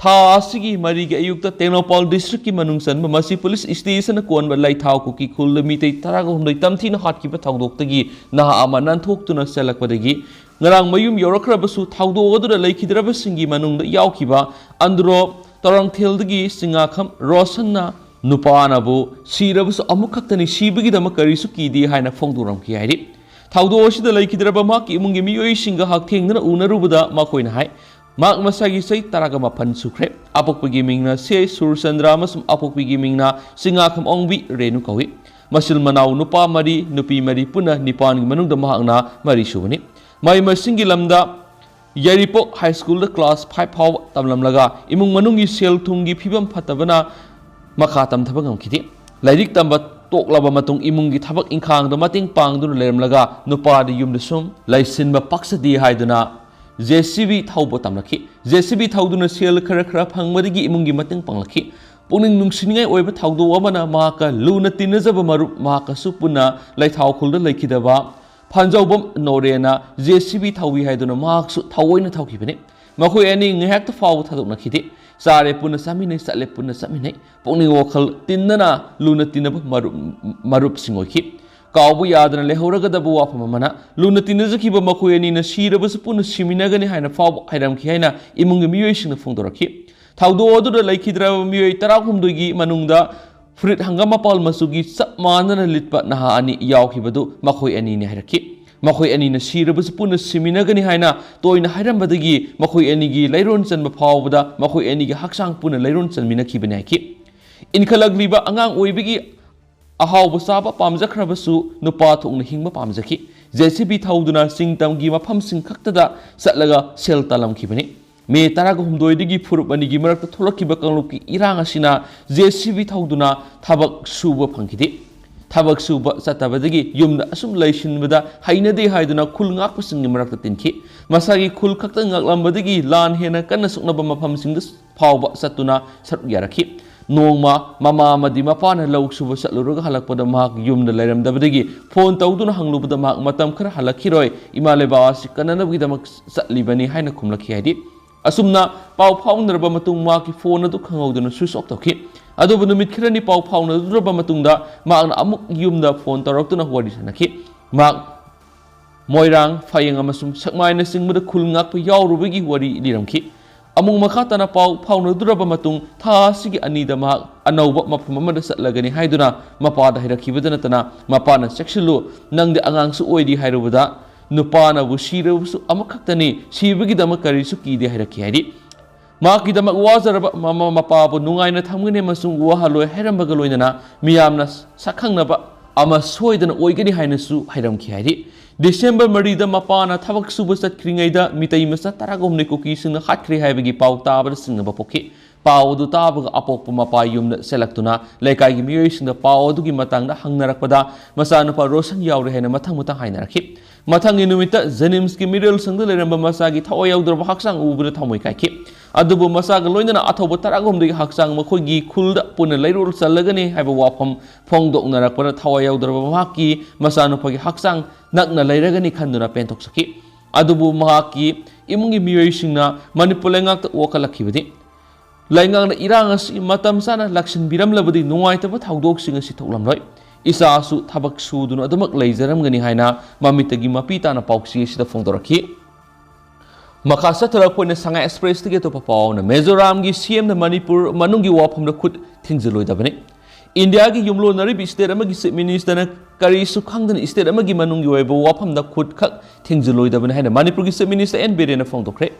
ꯊꯥ ꯑꯁꯤꯒꯤ ꯃꯔꯤꯒꯤ ꯑꯌꯨꯛꯇ ꯇꯦꯡꯅꯧꯄꯥꯜ ꯗꯤꯁꯇ꯭ꯔꯤꯛꯀꯤ ꯃꯅꯨꯡ ꯆꯟꯕ ꯃꯁꯤ ꯄꯨꯂꯤꯁ ꯁ꯭ꯇꯦꯁꯟꯅ ꯀꯣꯟꯕ ꯂꯩꯊꯥꯎ ꯀꯨꯀꯤ ꯈꯨꯜꯗ ꯃꯤꯇꯩ ꯇꯔꯥꯒ ꯍꯨꯝꯗꯣꯏ ꯇꯝꯊꯤꯅ ꯍꯥꯠꯈꯤꯕ ꯊꯧꯗꯣꯛꯇꯒꯤ ꯅꯍꯥ ꯑꯃ ꯅꯥꯟꯊꯣꯛꯇꯨꯅ ꯆꯦꯜꯂꯛꯄꯗꯒꯤ ꯉꯔꯥꯡ ꯃꯌꯨꯝ ꯌꯧꯔꯛꯈ꯭ꯔꯕꯁꯨ, ꯊꯧꯗꯣꯛ ꯑꯗꯨꯗ ꯂꯩꯈꯤꯗ꯭ꯔꯕꯁꯤꯡꯒꯤ ꯃꯅꯨꯡꯗ ꯌꯥꯎꯈꯤꯕ ꯑꯟꯗ꯭ꯔꯣ ꯇꯔꯥꯡꯊꯦꯜꯗꯒꯤ ꯆꯤꯡꯉꯥꯈꯝ ꯔꯣꯁꯟꯅ ꯅꯨꯄꯥꯅꯕꯨ ꯁꯤꯔꯕꯁꯨ ꯑꯃꯨꯛꯈꯛꯇꯅꯤ, ꯁꯤꯕꯒꯤꯗꯃꯛ ꯀꯔꯤꯁꯨ ꯀꯤꯗꯦ ꯍꯥꯏꯅ ꯐꯣꯡꯗꯣꯔꯝꯈꯤ ꯍꯥꯏꯔꯤ꯫ ꯊꯧꯗꯣꯛ ꯑꯁꯤꯗ ꯂꯩꯈꯤꯗ꯭ꯔꯕ ꯃꯍꯥꯛꯀꯤ ꯏꯃꯨꯡꯒꯤ ꯃꯤꯑꯣꯏꯁꯤꯡꯒ ꯍꯛꯊꯦꯡꯅꯅ ꯎꯅꯔꯨꯕꯗ ꯃꯈꯣꯏꯅ ꯍꯥꯏ, ꯃꯍꯥꯛ ꯃꯁꯥꯒꯤ ꯆꯍꯤ ꯇꯔꯥꯒ ꯃꯥꯄꯟ ꯁꯨꯈ꯭ꯔꯦ꯫ ꯑꯄꯣꯛꯄꯒꯤ ꯃꯤꯡꯅ ꯁꯦ ꯁꯨꯔꯆꯟꯗ꯭ꯔ ꯑꯃꯁꯨꯡ ꯑꯄꯣꯛꯄꯤꯒꯤ ꯃꯤꯡꯅ ꯆꯤꯡꯉꯥꯈꯝ ꯑꯣꯡꯕꯤ ꯔꯦꯅꯨ ꯀꯧꯏ꯫ ꯃꯆꯤꯜ ꯃꯅꯥꯎ ꯅꯨꯄꯥ ꯃꯔꯤ, ꯅꯨꯄꯤ ꯃꯔꯤ, ꯄꯨꯟꯅ ꯅꯤꯄꯥꯟꯒꯤ ꯃꯅꯨꯡꯗ ꯃꯍꯥꯛꯅ ꯃꯔꯤꯁꯨꯕꯅꯤ꯫ ꯃꯍꯩ ꯃꯁꯤꯡꯒꯤ ꯂꯝꯗ ꯌꯥꯏꯔꯤꯄꯣꯛ ꯍꯥꯏ ꯁ꯭ꯀꯨꯜꯗ ꯀ꯭ꯂꯥꯁ ꯐꯥꯏꯚ ꯐꯥꯎꯕ ꯇꯝꯂꯝꯂꯒ, ꯏꯃꯨꯡ ꯃꯅꯨꯡꯒꯤ ꯁꯦꯜ ꯊꯨꯝꯒꯤ ꯐꯤꯕꯝ ꯐꯠꯇꯕꯅ ꯃꯈꯥ ꯇꯝꯊꯕ ꯉꯝꯈꯤꯗꯦ꯫ ꯂꯥꯏꯔꯤꯛ ꯇꯝꯕ ꯇꯣꯛꯂꯕ ꯃꯇꯨꯡ, ꯏꯃꯨꯡꯒꯤ ꯊꯕꯛ ꯏꯪꯈꯥꯡꯗ ꯃꯇꯦꯡ ꯄꯥꯡꯗꯨꯅ ꯂꯩꯔꯝꯂꯒ, ꯅꯨꯄꯥꯗꯤ ꯌꯨꯝꯗ ꯁꯨꯝ ꯂꯩꯁꯤꯟꯕ ꯄꯥꯛꯆꯗꯦ ꯍꯥꯏꯗꯨꯅ ꯖꯦ ꯁꯤ ꯕꯤ ꯊꯧꯕ ꯇꯝꯂꯛꯈꯤ꯫ ꯖꯦ ꯁꯤ ꯕꯤ ꯊꯧꯗꯨꯅ ꯁꯦꯜ ꯈꯔ ꯈꯔ ꯐꯪꯕꯗꯒꯤ ꯏꯃꯨꯡꯒꯤ ꯃꯇꯦꯡ ꯄꯥꯡꯂꯛꯈꯤ꯫ ꯄꯨꯛꯅꯤꯡ ꯅꯨꯡꯁꯤꯅꯤꯡꯉꯥꯏ ꯑꯣꯏꯕ ꯊꯧꯗꯣꯛ ꯑꯃꯅ, ꯃꯍꯥꯛꯀ ꯂꯨꯅ ꯇꯤꯟꯅꯖꯕ ꯃꯔꯨꯞ, ꯃꯍꯥꯛꯀꯁꯨ ꯄꯨꯟꯅ ꯂꯩꯊꯥꯎ ꯈꯨꯜꯗ ꯂꯩꯈꯤꯗꯕ ꯐꯥꯟꯖꯧꯕꯝ ꯅꯣꯔꯦꯅ ꯖꯦ ꯁꯤ ꯕꯤ ꯊꯧꯏ ꯍꯥꯏꯗꯨꯅ ꯃꯍꯥꯛꯁꯨ ꯊꯑꯣꯏꯅ ꯊꯧꯈꯤꯕꯅꯤ꯫ ꯃꯈꯣꯏ ꯑꯅꯤ ꯉꯥꯏꯍꯥꯛꯇ ꯐꯥꯎꯕ ꯊꯥꯗꯣꯛꯅꯈꯤꯗꯦ꯫ ꯆꯥꯔꯦ ꯄꯨꯟꯅ ꯆꯥꯃꯤꯟꯅꯩ, ꯆꯠꯂꯦ ꯄꯨꯟꯅ ꯆꯠꯃꯤꯟꯅꯩ꯫ ꯄꯨꯛꯅꯤꯡ ꯋꯥꯈꯜ ꯇꯤꯟꯅꯅ ꯂꯨꯅ ꯇꯤꯟꯅꯕ ꯃꯔꯨꯞ, ꯃꯔꯨꯞꯁꯤꯡ ꯑꯣꯏꯈꯤ꯫ ꯀꯥꯎꯕ ꯌꯥꯗꯅ ꯂꯩꯍꯧꯔꯒꯗꯕ ꯋꯥꯐꯝ ꯑꯃꯅ, ꯂꯨꯅ ꯇꯤꯟꯅꯖꯈꯤꯕ ꯃꯈꯣꯏ ꯑꯅꯤꯅ ꯁꯤꯔꯕꯁꯨ ꯄꯨꯟꯅ ꯁꯤꯃꯤꯟꯅꯒꯅꯤ ꯍꯥꯏꯅ ꯐꯥꯎꯕ ꯍꯥꯏꯔꯝꯈꯤ ꯍꯥꯏꯅ ꯏꯃꯨꯡꯒꯤ ꯃꯤꯑꯣꯏꯁꯤꯡꯅ ꯐꯣꯡꯗꯣꯔꯛꯈꯤ꯫ ꯊꯧꯗꯣꯛ ꯑꯗꯨꯗ ꯂꯩꯈꯤꯗ꯭ꯔꯕ ꯃꯤꯑꯣꯏ ꯇꯔꯥꯍꯨꯝꯗꯣꯏꯒꯤ ꯃꯅꯨꯡꯗ ꯐꯨꯔꯤꯠ ꯍꯪꯒꯥꯝ ꯃꯄꯥꯜ ꯃꯆꯨꯒꯤ ꯆꯞ ꯃꯥꯟꯅꯅ ꯂꯤꯠꯄ ꯅꯍꯥ ꯑꯅꯤ ꯌꯥꯎꯈꯤꯕꯗꯨ ꯃꯈꯣꯏ ꯑꯅꯤꯅꯤ ꯍꯥꯏꯔꯛꯈꯤ꯫ ꯃꯈꯣꯏ ꯑꯅꯤꯅ ꯁꯤꯔꯕꯁꯨ ꯄꯨꯟꯅ ꯁꯤꯃꯤꯟꯅꯒꯅꯤ ꯍꯥꯏꯅ ꯇꯣꯏꯅ ꯍꯥꯏꯔꯝꯕꯗꯒꯤ ꯃꯈꯣꯏ ꯑꯅꯤꯒꯤ ꯂꯩꯔꯣꯟ ꯆꯟꯕ ꯐꯥꯎꯕꯗ ꯃꯈꯣꯏ ꯑꯅꯤꯒꯤ ꯍꯛꯆꯥꯡ ꯄꯨꯟꯅ ꯂꯩꯔꯣꯟ ꯆꯟꯃꯤꯟꯅꯈꯤꯕꯅꯤ ꯍꯥꯏꯈꯤ꯫ ꯏꯟꯈꯠꯂꯛꯂꯤꯕ ꯑꯉꯥꯡ ꯑꯣꯏꯕꯒꯤ ꯑꯍꯥꯎꯕ ꯆꯥꯕ ꯄꯥꯝꯖꯈ꯭ꯔꯕꯁꯨ ꯅꯨꯄꯥ ꯊꯣꯛꯅ ꯍꯤꯡꯕ ꯄꯥꯝꯖꯈꯤ꯫ ꯖꯦ ꯁꯤ ꯕꯤ ꯊꯧꯗꯨꯅ ꯆꯤꯡ ꯇꯝꯒꯤ ꯃꯐꯝꯁꯤꯡ ꯈꯛꯇꯗ ꯆꯠꯂꯒ ꯁꯦꯜ ꯇꯥꯜꯂꯝꯈꯤꯕꯅꯤ꯫ ꯃꯦ ꯇꯔꯥꯒ ꯍꯨꯝꯗꯣꯏꯗꯒꯤ ꯐꯨꯔꯨꯞ ꯑꯅꯤꯒꯤ ꯃꯔꯛꯇ ꯊꯣꯛꯂꯛꯈꯤꯕ ꯀꯥꯡꯂꯨꯞꯀꯤ ꯏꯔꯥꯡ ꯑꯁꯤꯅ ꯖꯦ ꯁꯤ ꯕꯤ ꯊꯧꯗꯨꯅ ꯊꯕꯛ ꯁꯨꯕ ꯐꯪꯈꯤꯗꯦ꯫ ꯊꯕꯛ ꯁꯨꯕ ꯆꯠꯇꯕꯗꯒꯤ ꯌꯨꯝꯗ ꯑꯁꯨꯝ ꯂꯩꯁꯤꯟꯕꯗ ꯍꯩꯅꯗꯦ ꯍꯥꯏꯗꯨꯅ ꯈꯨꯜ ꯉꯥꯛꯄꯁꯤꯡꯒꯤ ꯃꯔꯛꯇ ꯇꯤꯟꯈꯤ꯫ ꯃꯁꯥꯒꯤ ꯈꯨꯜ ꯈꯛꯇ ꯉꯥꯛꯂꯝꯕꯗꯒꯤ ꯂꯥꯟ ꯍꯦꯟꯅ ꯀꯟꯅ ꯁꯣꯛꯅꯕ ꯃꯐꯝꯁꯤꯡꯗ ꯐꯥꯎꯕ ꯆꯠꯇꯨꯅ ꯁꯔꯨꯛ ꯌꯥꯔꯛꯈꯤ꯫ ꯅꯣꯡꯃ ꯃꯃꯥ ꯑꯃꯗꯤ ꯃꯄꯥꯅ ꯂꯧ ꯁꯨꯕ ꯆꯠꯂꯨꯔꯒ ꯍꯜꯂꯛꯄꯗ ꯃꯍꯥꯛ ꯌꯨꯝꯗ ꯂꯩꯔꯝꯗꯕꯗꯒꯤ ꯐꯣꯟ ꯇꯧꯗꯨꯅ ꯍꯪꯂꯨꯕꯗ ꯃꯍꯥꯛ ꯃꯇꯝ ꯈꯔ ꯍꯜꯂꯛꯈꯤꯔꯣꯏ, ꯏꯃꯥ ꯂꯩꯕꯥꯛ ꯑꯁꯤ ꯀꯟꯅꯅꯕꯒꯤꯗꯃꯛ ꯆꯠꯂꯤꯕꯅꯤ ꯍꯥꯏꯅ ꯈꯨꯝꯂꯛꯈꯤ ꯍꯥꯏꯗꯤ꯫ ꯑꯁꯨꯝꯅ ꯄꯥꯎ ꯐꯥꯎꯅꯔꯕ ꯃꯇꯨꯡ ꯃꯍꯥꯛꯀꯤ ꯐꯣꯟ ꯑꯗꯨ ꯈꯪꯍꯧꯗꯅ ꯁ꯭ꯋꯤꯆ ꯑꯣꯐ ꯇꯧꯈꯤ꯫ ꯑꯗꯨꯕꯨ ꯅꯨꯃꯤꯠ ꯈꯔꯅꯤ ꯄꯥꯎ ꯐꯥꯎꯅꯔꯨꯗ꯭ꯔꯕ ꯃꯇꯨꯡꯗ ꯃꯍꯥꯛꯅ ꯑꯃꯨꯛ ꯌꯨꯝꯗ ꯐꯣꯟ ꯇꯧꯔꯛꯇꯨꯅ ꯋꯥꯔꯤ ꯁꯥꯟꯅꯈꯤ꯫ ꯃꯍꯥꯛ ꯃꯣꯏꯔꯥꯡ, ꯐꯌꯦꯡ ꯑꯃꯁꯨꯡ ꯁꯦꯛꯃꯥꯏꯅꯆꯤꯡꯕꯗ ꯈꯨꯜ ꯉꯥꯛꯄ ꯌꯥꯎꯔꯨꯕꯒꯤ ꯋꯥꯔꯤ ꯂꯤꯔꯝꯈꯤ꯫ ꯑꯃꯨꯛ ꯃꯈꯥ ꯇꯥꯅ ꯄꯥꯎ ꯐꯥꯎꯅꯗꯨꯔꯕ ꯃꯇꯨꯡ ꯊꯥ ꯑꯁꯤꯒꯤ ꯑꯅꯤꯗ ꯃꯍꯥꯛ ꯑꯅꯧꯕ ꯃꯐꯝ ꯑꯃꯗ ꯆꯠꯂꯒꯅꯤ ꯍꯥꯏꯗꯨꯅ ꯃꯄꯥꯗ ꯍꯥꯏꯔꯛꯈꯤꯕꯗ ꯅꯠꯇꯅ ꯃꯄꯥꯅ "ꯆꯦꯛꯁꯤꯜꯂꯨ, ꯅꯪꯗꯤ ꯑꯉꯥꯡꯁꯨ ꯑꯣꯏꯔꯤ" ꯍꯥꯏꯔꯨꯕꯗ "ꯅꯨꯄꯥꯅꯕꯨ ꯁꯤꯔꯕꯁꯨ ꯑꯃꯈꯛꯇꯅꯤ, ꯁꯤꯕꯒꯤꯗꯃꯛ ꯀꯔꯤꯁꯨ ꯀꯤꯗꯦ" ꯍꯥꯏꯔꯛꯈꯤ ꯍꯥꯏꯔꯤ꯫ ꯃꯍꯥꯛꯀꯤꯗꯃꯛ ꯋꯥꯖꯔꯕ ꯃꯃꯥ ꯃꯄꯥꯕꯨ ꯅꯨꯡꯉꯥꯏꯅ ꯊꯝꯒꯅꯤ ꯑꯃꯁꯨꯡ ꯋꯥꯍꯜꯂꯣꯏ ꯍꯥꯏꯔꯝꯕꯒ ꯂꯣꯏꯅꯅ ꯃꯤꯌꯥꯝꯅ ꯁꯛꯈꯪꯅꯕ ꯑꯃ ꯁꯣꯏꯗꯅ ꯑꯣꯏꯒꯅꯤ ꯍꯥꯏꯅꯁꯨ ꯍꯥꯏꯔꯝꯈꯤ ꯍꯥꯏꯔꯤ꯫ ꯗꯤꯁꯦꯝꯕꯔ ꯃꯔꯤꯗ ꯃꯄꯥꯅ ꯊꯕꯛ ꯁꯨꯕ ꯆꯠꯈ꯭ꯔꯤꯉꯩꯗ ꯃꯤꯇꯩ ꯃꯆꯥ ꯇꯔꯥꯒ ꯍꯨꯝꯗꯣꯏ ꯀꯨꯀꯤꯁꯤꯡꯅ ꯍꯥꯠꯈ꯭ꯔꯦ ꯍꯥꯏꯕꯒꯤ ꯄꯥꯎ ꯇꯥꯕꯗ ꯆꯤꯡꯅꯕ ꯄꯣꯛꯈꯤ꯫ ꯄꯥꯎ ꯑꯗꯨ ꯇꯥꯕꯒ ꯑꯄꯣꯛꯄ ꯃꯄꯥ ꯌꯨꯝꯗ ꯆꯦꯜꯂꯛꯇꯨꯅ ꯂꯩꯀꯥꯏꯒꯤ ꯃꯤꯑꯣꯏꯁꯤꯡꯗ ꯄꯥꯎ ꯑꯗꯨꯒꯤ ꯃꯇꯥꯡꯗ ꯍꯪꯅꯔꯛꯄꯗ ꯃꯆꯥꯅꯨꯄꯥ ꯔꯣꯁꯟ ꯌꯥꯎꯔꯦ ꯍꯥꯏꯅ ꯃꯊꯪ ꯃꯊꯪ ꯍꯥꯏꯅꯔꯛꯈꯤ꯫ ꯃꯊꯪꯒꯤ ꯅꯨꯃꯤꯠꯇ ꯖꯦꯅꯤꯝꯁꯀꯤ ꯃꯤꯔꯣꯜꯁꯪꯗ ꯂꯩꯔꯝꯕ ꯃꯆꯥꯒꯤ ꯊꯋꯥꯏ ꯌꯥꯎꯗ꯭ꯔꯕ ꯍꯛꯆꯥꯡ ꯎꯕꯗ ꯊꯃꯣꯏ ꯀꯥꯏꯈꯤ꯫ ꯑꯗꯨꯕꯨ ꯃꯆꯥꯒ ꯂꯣꯏꯅꯅ ꯑꯊꯧꯕ ꯇꯔꯥꯍꯨꯝꯗꯣꯏꯒꯤ ꯍꯛꯆꯥꯡ ꯃꯈꯣꯏꯒꯤ ꯈꯨꯜꯗ ꯄꯨꯟꯅ ꯂꯩꯔꯣꯜ ꯆꯜꯂꯒꯅꯤ ꯍꯥꯏꯕ ꯋꯥꯐꯝ ꯐꯣꯡꯗꯣꯛꯅꯔꯛꯄꯗ ꯊꯋꯥꯏ ꯌꯥꯎꯗ꯭ꯔꯕ ꯃꯍꯥꯛꯀꯤ ꯃꯆꯥꯅꯨꯄꯥꯒꯤ ꯍꯛꯆꯥꯡ ꯅꯛꯅ ꯂꯩꯔꯒꯅꯤ ꯈꯟꯗꯨꯅ ꯄꯦꯟꯊꯣꯛꯆꯈꯤ꯫ ꯑꯗꯨꯕꯨ ꯃꯍꯥꯛꯀꯤ ꯏꯃꯨꯡꯒꯤ ꯃꯤꯑꯣꯏꯁꯤꯡꯅ ꯃꯅꯤꯄꯨꯔ ꯂꯩꯉꯥꯛꯇ ꯋꯥꯀꯠꯂꯛꯈꯤꯕꯗꯤ ꯂꯩꯉꯥꯛꯅ ꯏꯔꯥꯡ ꯑꯁꯤ ꯃꯇꯝ ꯆꯥꯅ ꯂꯥꯛꯁꯤꯟꯕꯤꯔꯝꯂꯕꯗꯤ ꯅꯨꯡꯉꯥꯏꯇꯕ ꯊꯧꯗꯣꯛꯁꯤꯡ ꯑꯁꯤ ꯊꯣꯛꯂꯝꯂꯣꯏ꯫ ꯏꯆꯥꯁꯨ ꯊꯕꯛ ꯁꯨꯗꯨꯅ ꯑꯗꯨꯃꯛ ꯂꯩꯖꯔꯝꯒꯅꯤ ꯍꯥꯏꯅ ꯃꯃꯤꯠꯇꯒꯤ ꯃꯄꯤ ꯇꯥꯅ ꯄꯥꯎꯆꯦ ꯑꯁꯤꯗ ꯐꯣꯡꯗꯣꯔꯛꯈꯤ꯫ ꯃꯈꯥ ꯆꯠꯊꯔꯛꯄ ꯑꯣꯏꯅ ꯁꯉꯥꯏ ꯑꯦꯛꯁꯄ꯭ꯔꯦꯁꯇꯒꯤ ꯑꯇꯣꯞꯄ ꯄꯥꯎ ꯑꯃꯅ, ꯃꯤꯖꯣꯔꯥꯝꯒꯤ ꯁꯤ ꯑꯦꯝꯅ ꯃꯅꯤꯄꯨꯔ ꯃꯅꯨꯡꯒꯤ ꯋꯥꯐꯝꯗ ꯈꯨꯠ ꯊꯤꯡꯖꯤꯜꯂꯣꯏꯗꯕꯅꯤ꯫ ꯏꯟꯗꯤꯌꯥꯒꯤ ꯌꯨꯝꯂꯣꯟꯅꯔꯤꯕ ꯁ꯭ꯇꯦꯠ ꯑꯃꯒꯤ ꯆꯤꯐ ꯃꯤꯅꯤꯁꯇꯔꯅ ꯀꯔꯤꯁꯨ ꯈꯪꯗꯅ ꯁ꯭ꯇꯦꯠ ꯑꯃꯒꯤ ꯃꯅꯨꯡꯒꯤ ꯑꯣꯏꯕ ꯋꯥꯐꯝꯗ ꯈꯨꯠ ꯈꯛ ꯊꯤꯡꯖꯤꯜꯂꯣꯏꯗꯕꯅꯤ ꯍꯥꯏꯅ ꯃꯅꯤꯄꯨꯔꯒꯤ ꯆꯤꯐ ꯃꯤꯅꯤꯁꯇꯔ ꯑꯦꯟ ꯕꯤꯔꯦꯟꯅ ꯐꯣꯡꯗꯣꯛꯈ꯭ꯔꯦ꯫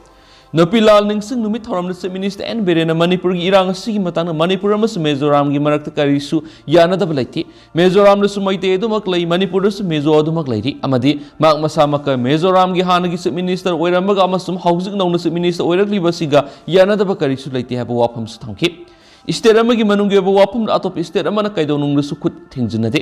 ꯅꯨꯄꯤ ꯂꯥꯜ ꯅꯤꯡꯁꯤꯡ ꯅꯨꯃꯤꯠ ꯊꯧꯔꯝꯗ ꯆꯤꯐ ꯃꯤꯅꯤꯁꯇꯔ ꯑꯦꯟ ꯕꯤꯔꯦꯟꯅ ꯃꯅꯤꯄꯨꯔꯒꯤ ꯏꯔꯥꯡ ꯑꯁꯤꯒꯤ ꯃꯇꯥꯡꯗ ꯃꯅꯤꯄꯨꯔ ꯑꯃꯁꯨꯡ ꯃꯤꯖꯣꯔꯥꯝꯒꯤ ꯃꯔꯛꯇ ꯀꯔꯤꯁꯨ ꯌꯥꯅꯗꯕ ꯂꯩꯇꯦ꯫ ꯃꯤꯖꯣꯔꯥꯝꯗꯁꯨ ꯃꯩꯇꯩ ꯑꯗꯨꯃꯛ ꯂꯩ, ꯃꯅꯤꯄꯨꯔꯗꯁꯨ ꯃꯤꯖꯣ ꯑꯗꯨꯃꯛ ꯂꯩꯔꯤ ꯑꯃꯗꯤ ꯃꯍꯥꯛ ꯃꯁꯥꯃꯛꯀ ꯃꯤꯖꯣꯔꯥꯝꯒꯤ ꯍꯥꯟꯅꯒꯤ ꯆꯤꯐ ꯃꯤꯅꯤꯁꯇꯔ ꯑꯣꯏꯔꯝꯕꯒ ꯑꯃꯁꯨꯡ ꯍꯧꯖꯤꯛ ꯅꯧꯅ ꯆꯤꯐ ꯃꯤꯅꯤꯁꯇꯔ ꯑꯣꯏꯔꯛꯂꯤꯕ ꯑꯁꯤꯒ ꯌꯥꯅꯗꯕ ꯀꯔꯤꯁꯨ ꯂꯩꯇꯦ ꯍꯥꯏꯕ ꯋꯥꯐꯝꯁꯨ ꯊꯝꯈꯤ꯫ ꯁ꯭ꯇꯦꯠ ꯑꯃꯒꯤ ꯃꯅꯨꯡꯒꯤ ꯑꯣꯏꯕ ꯋꯥꯐꯝꯗ ꯑꯇꯣꯞꯄ ꯁ꯭ꯇꯦꯠ ꯑꯃꯅ ꯀꯩꯗꯧꯅꯨꯡꯗꯁꯨ ꯈꯨꯠ ꯊꯤꯡꯖꯤꯟꯅꯗꯦ꯫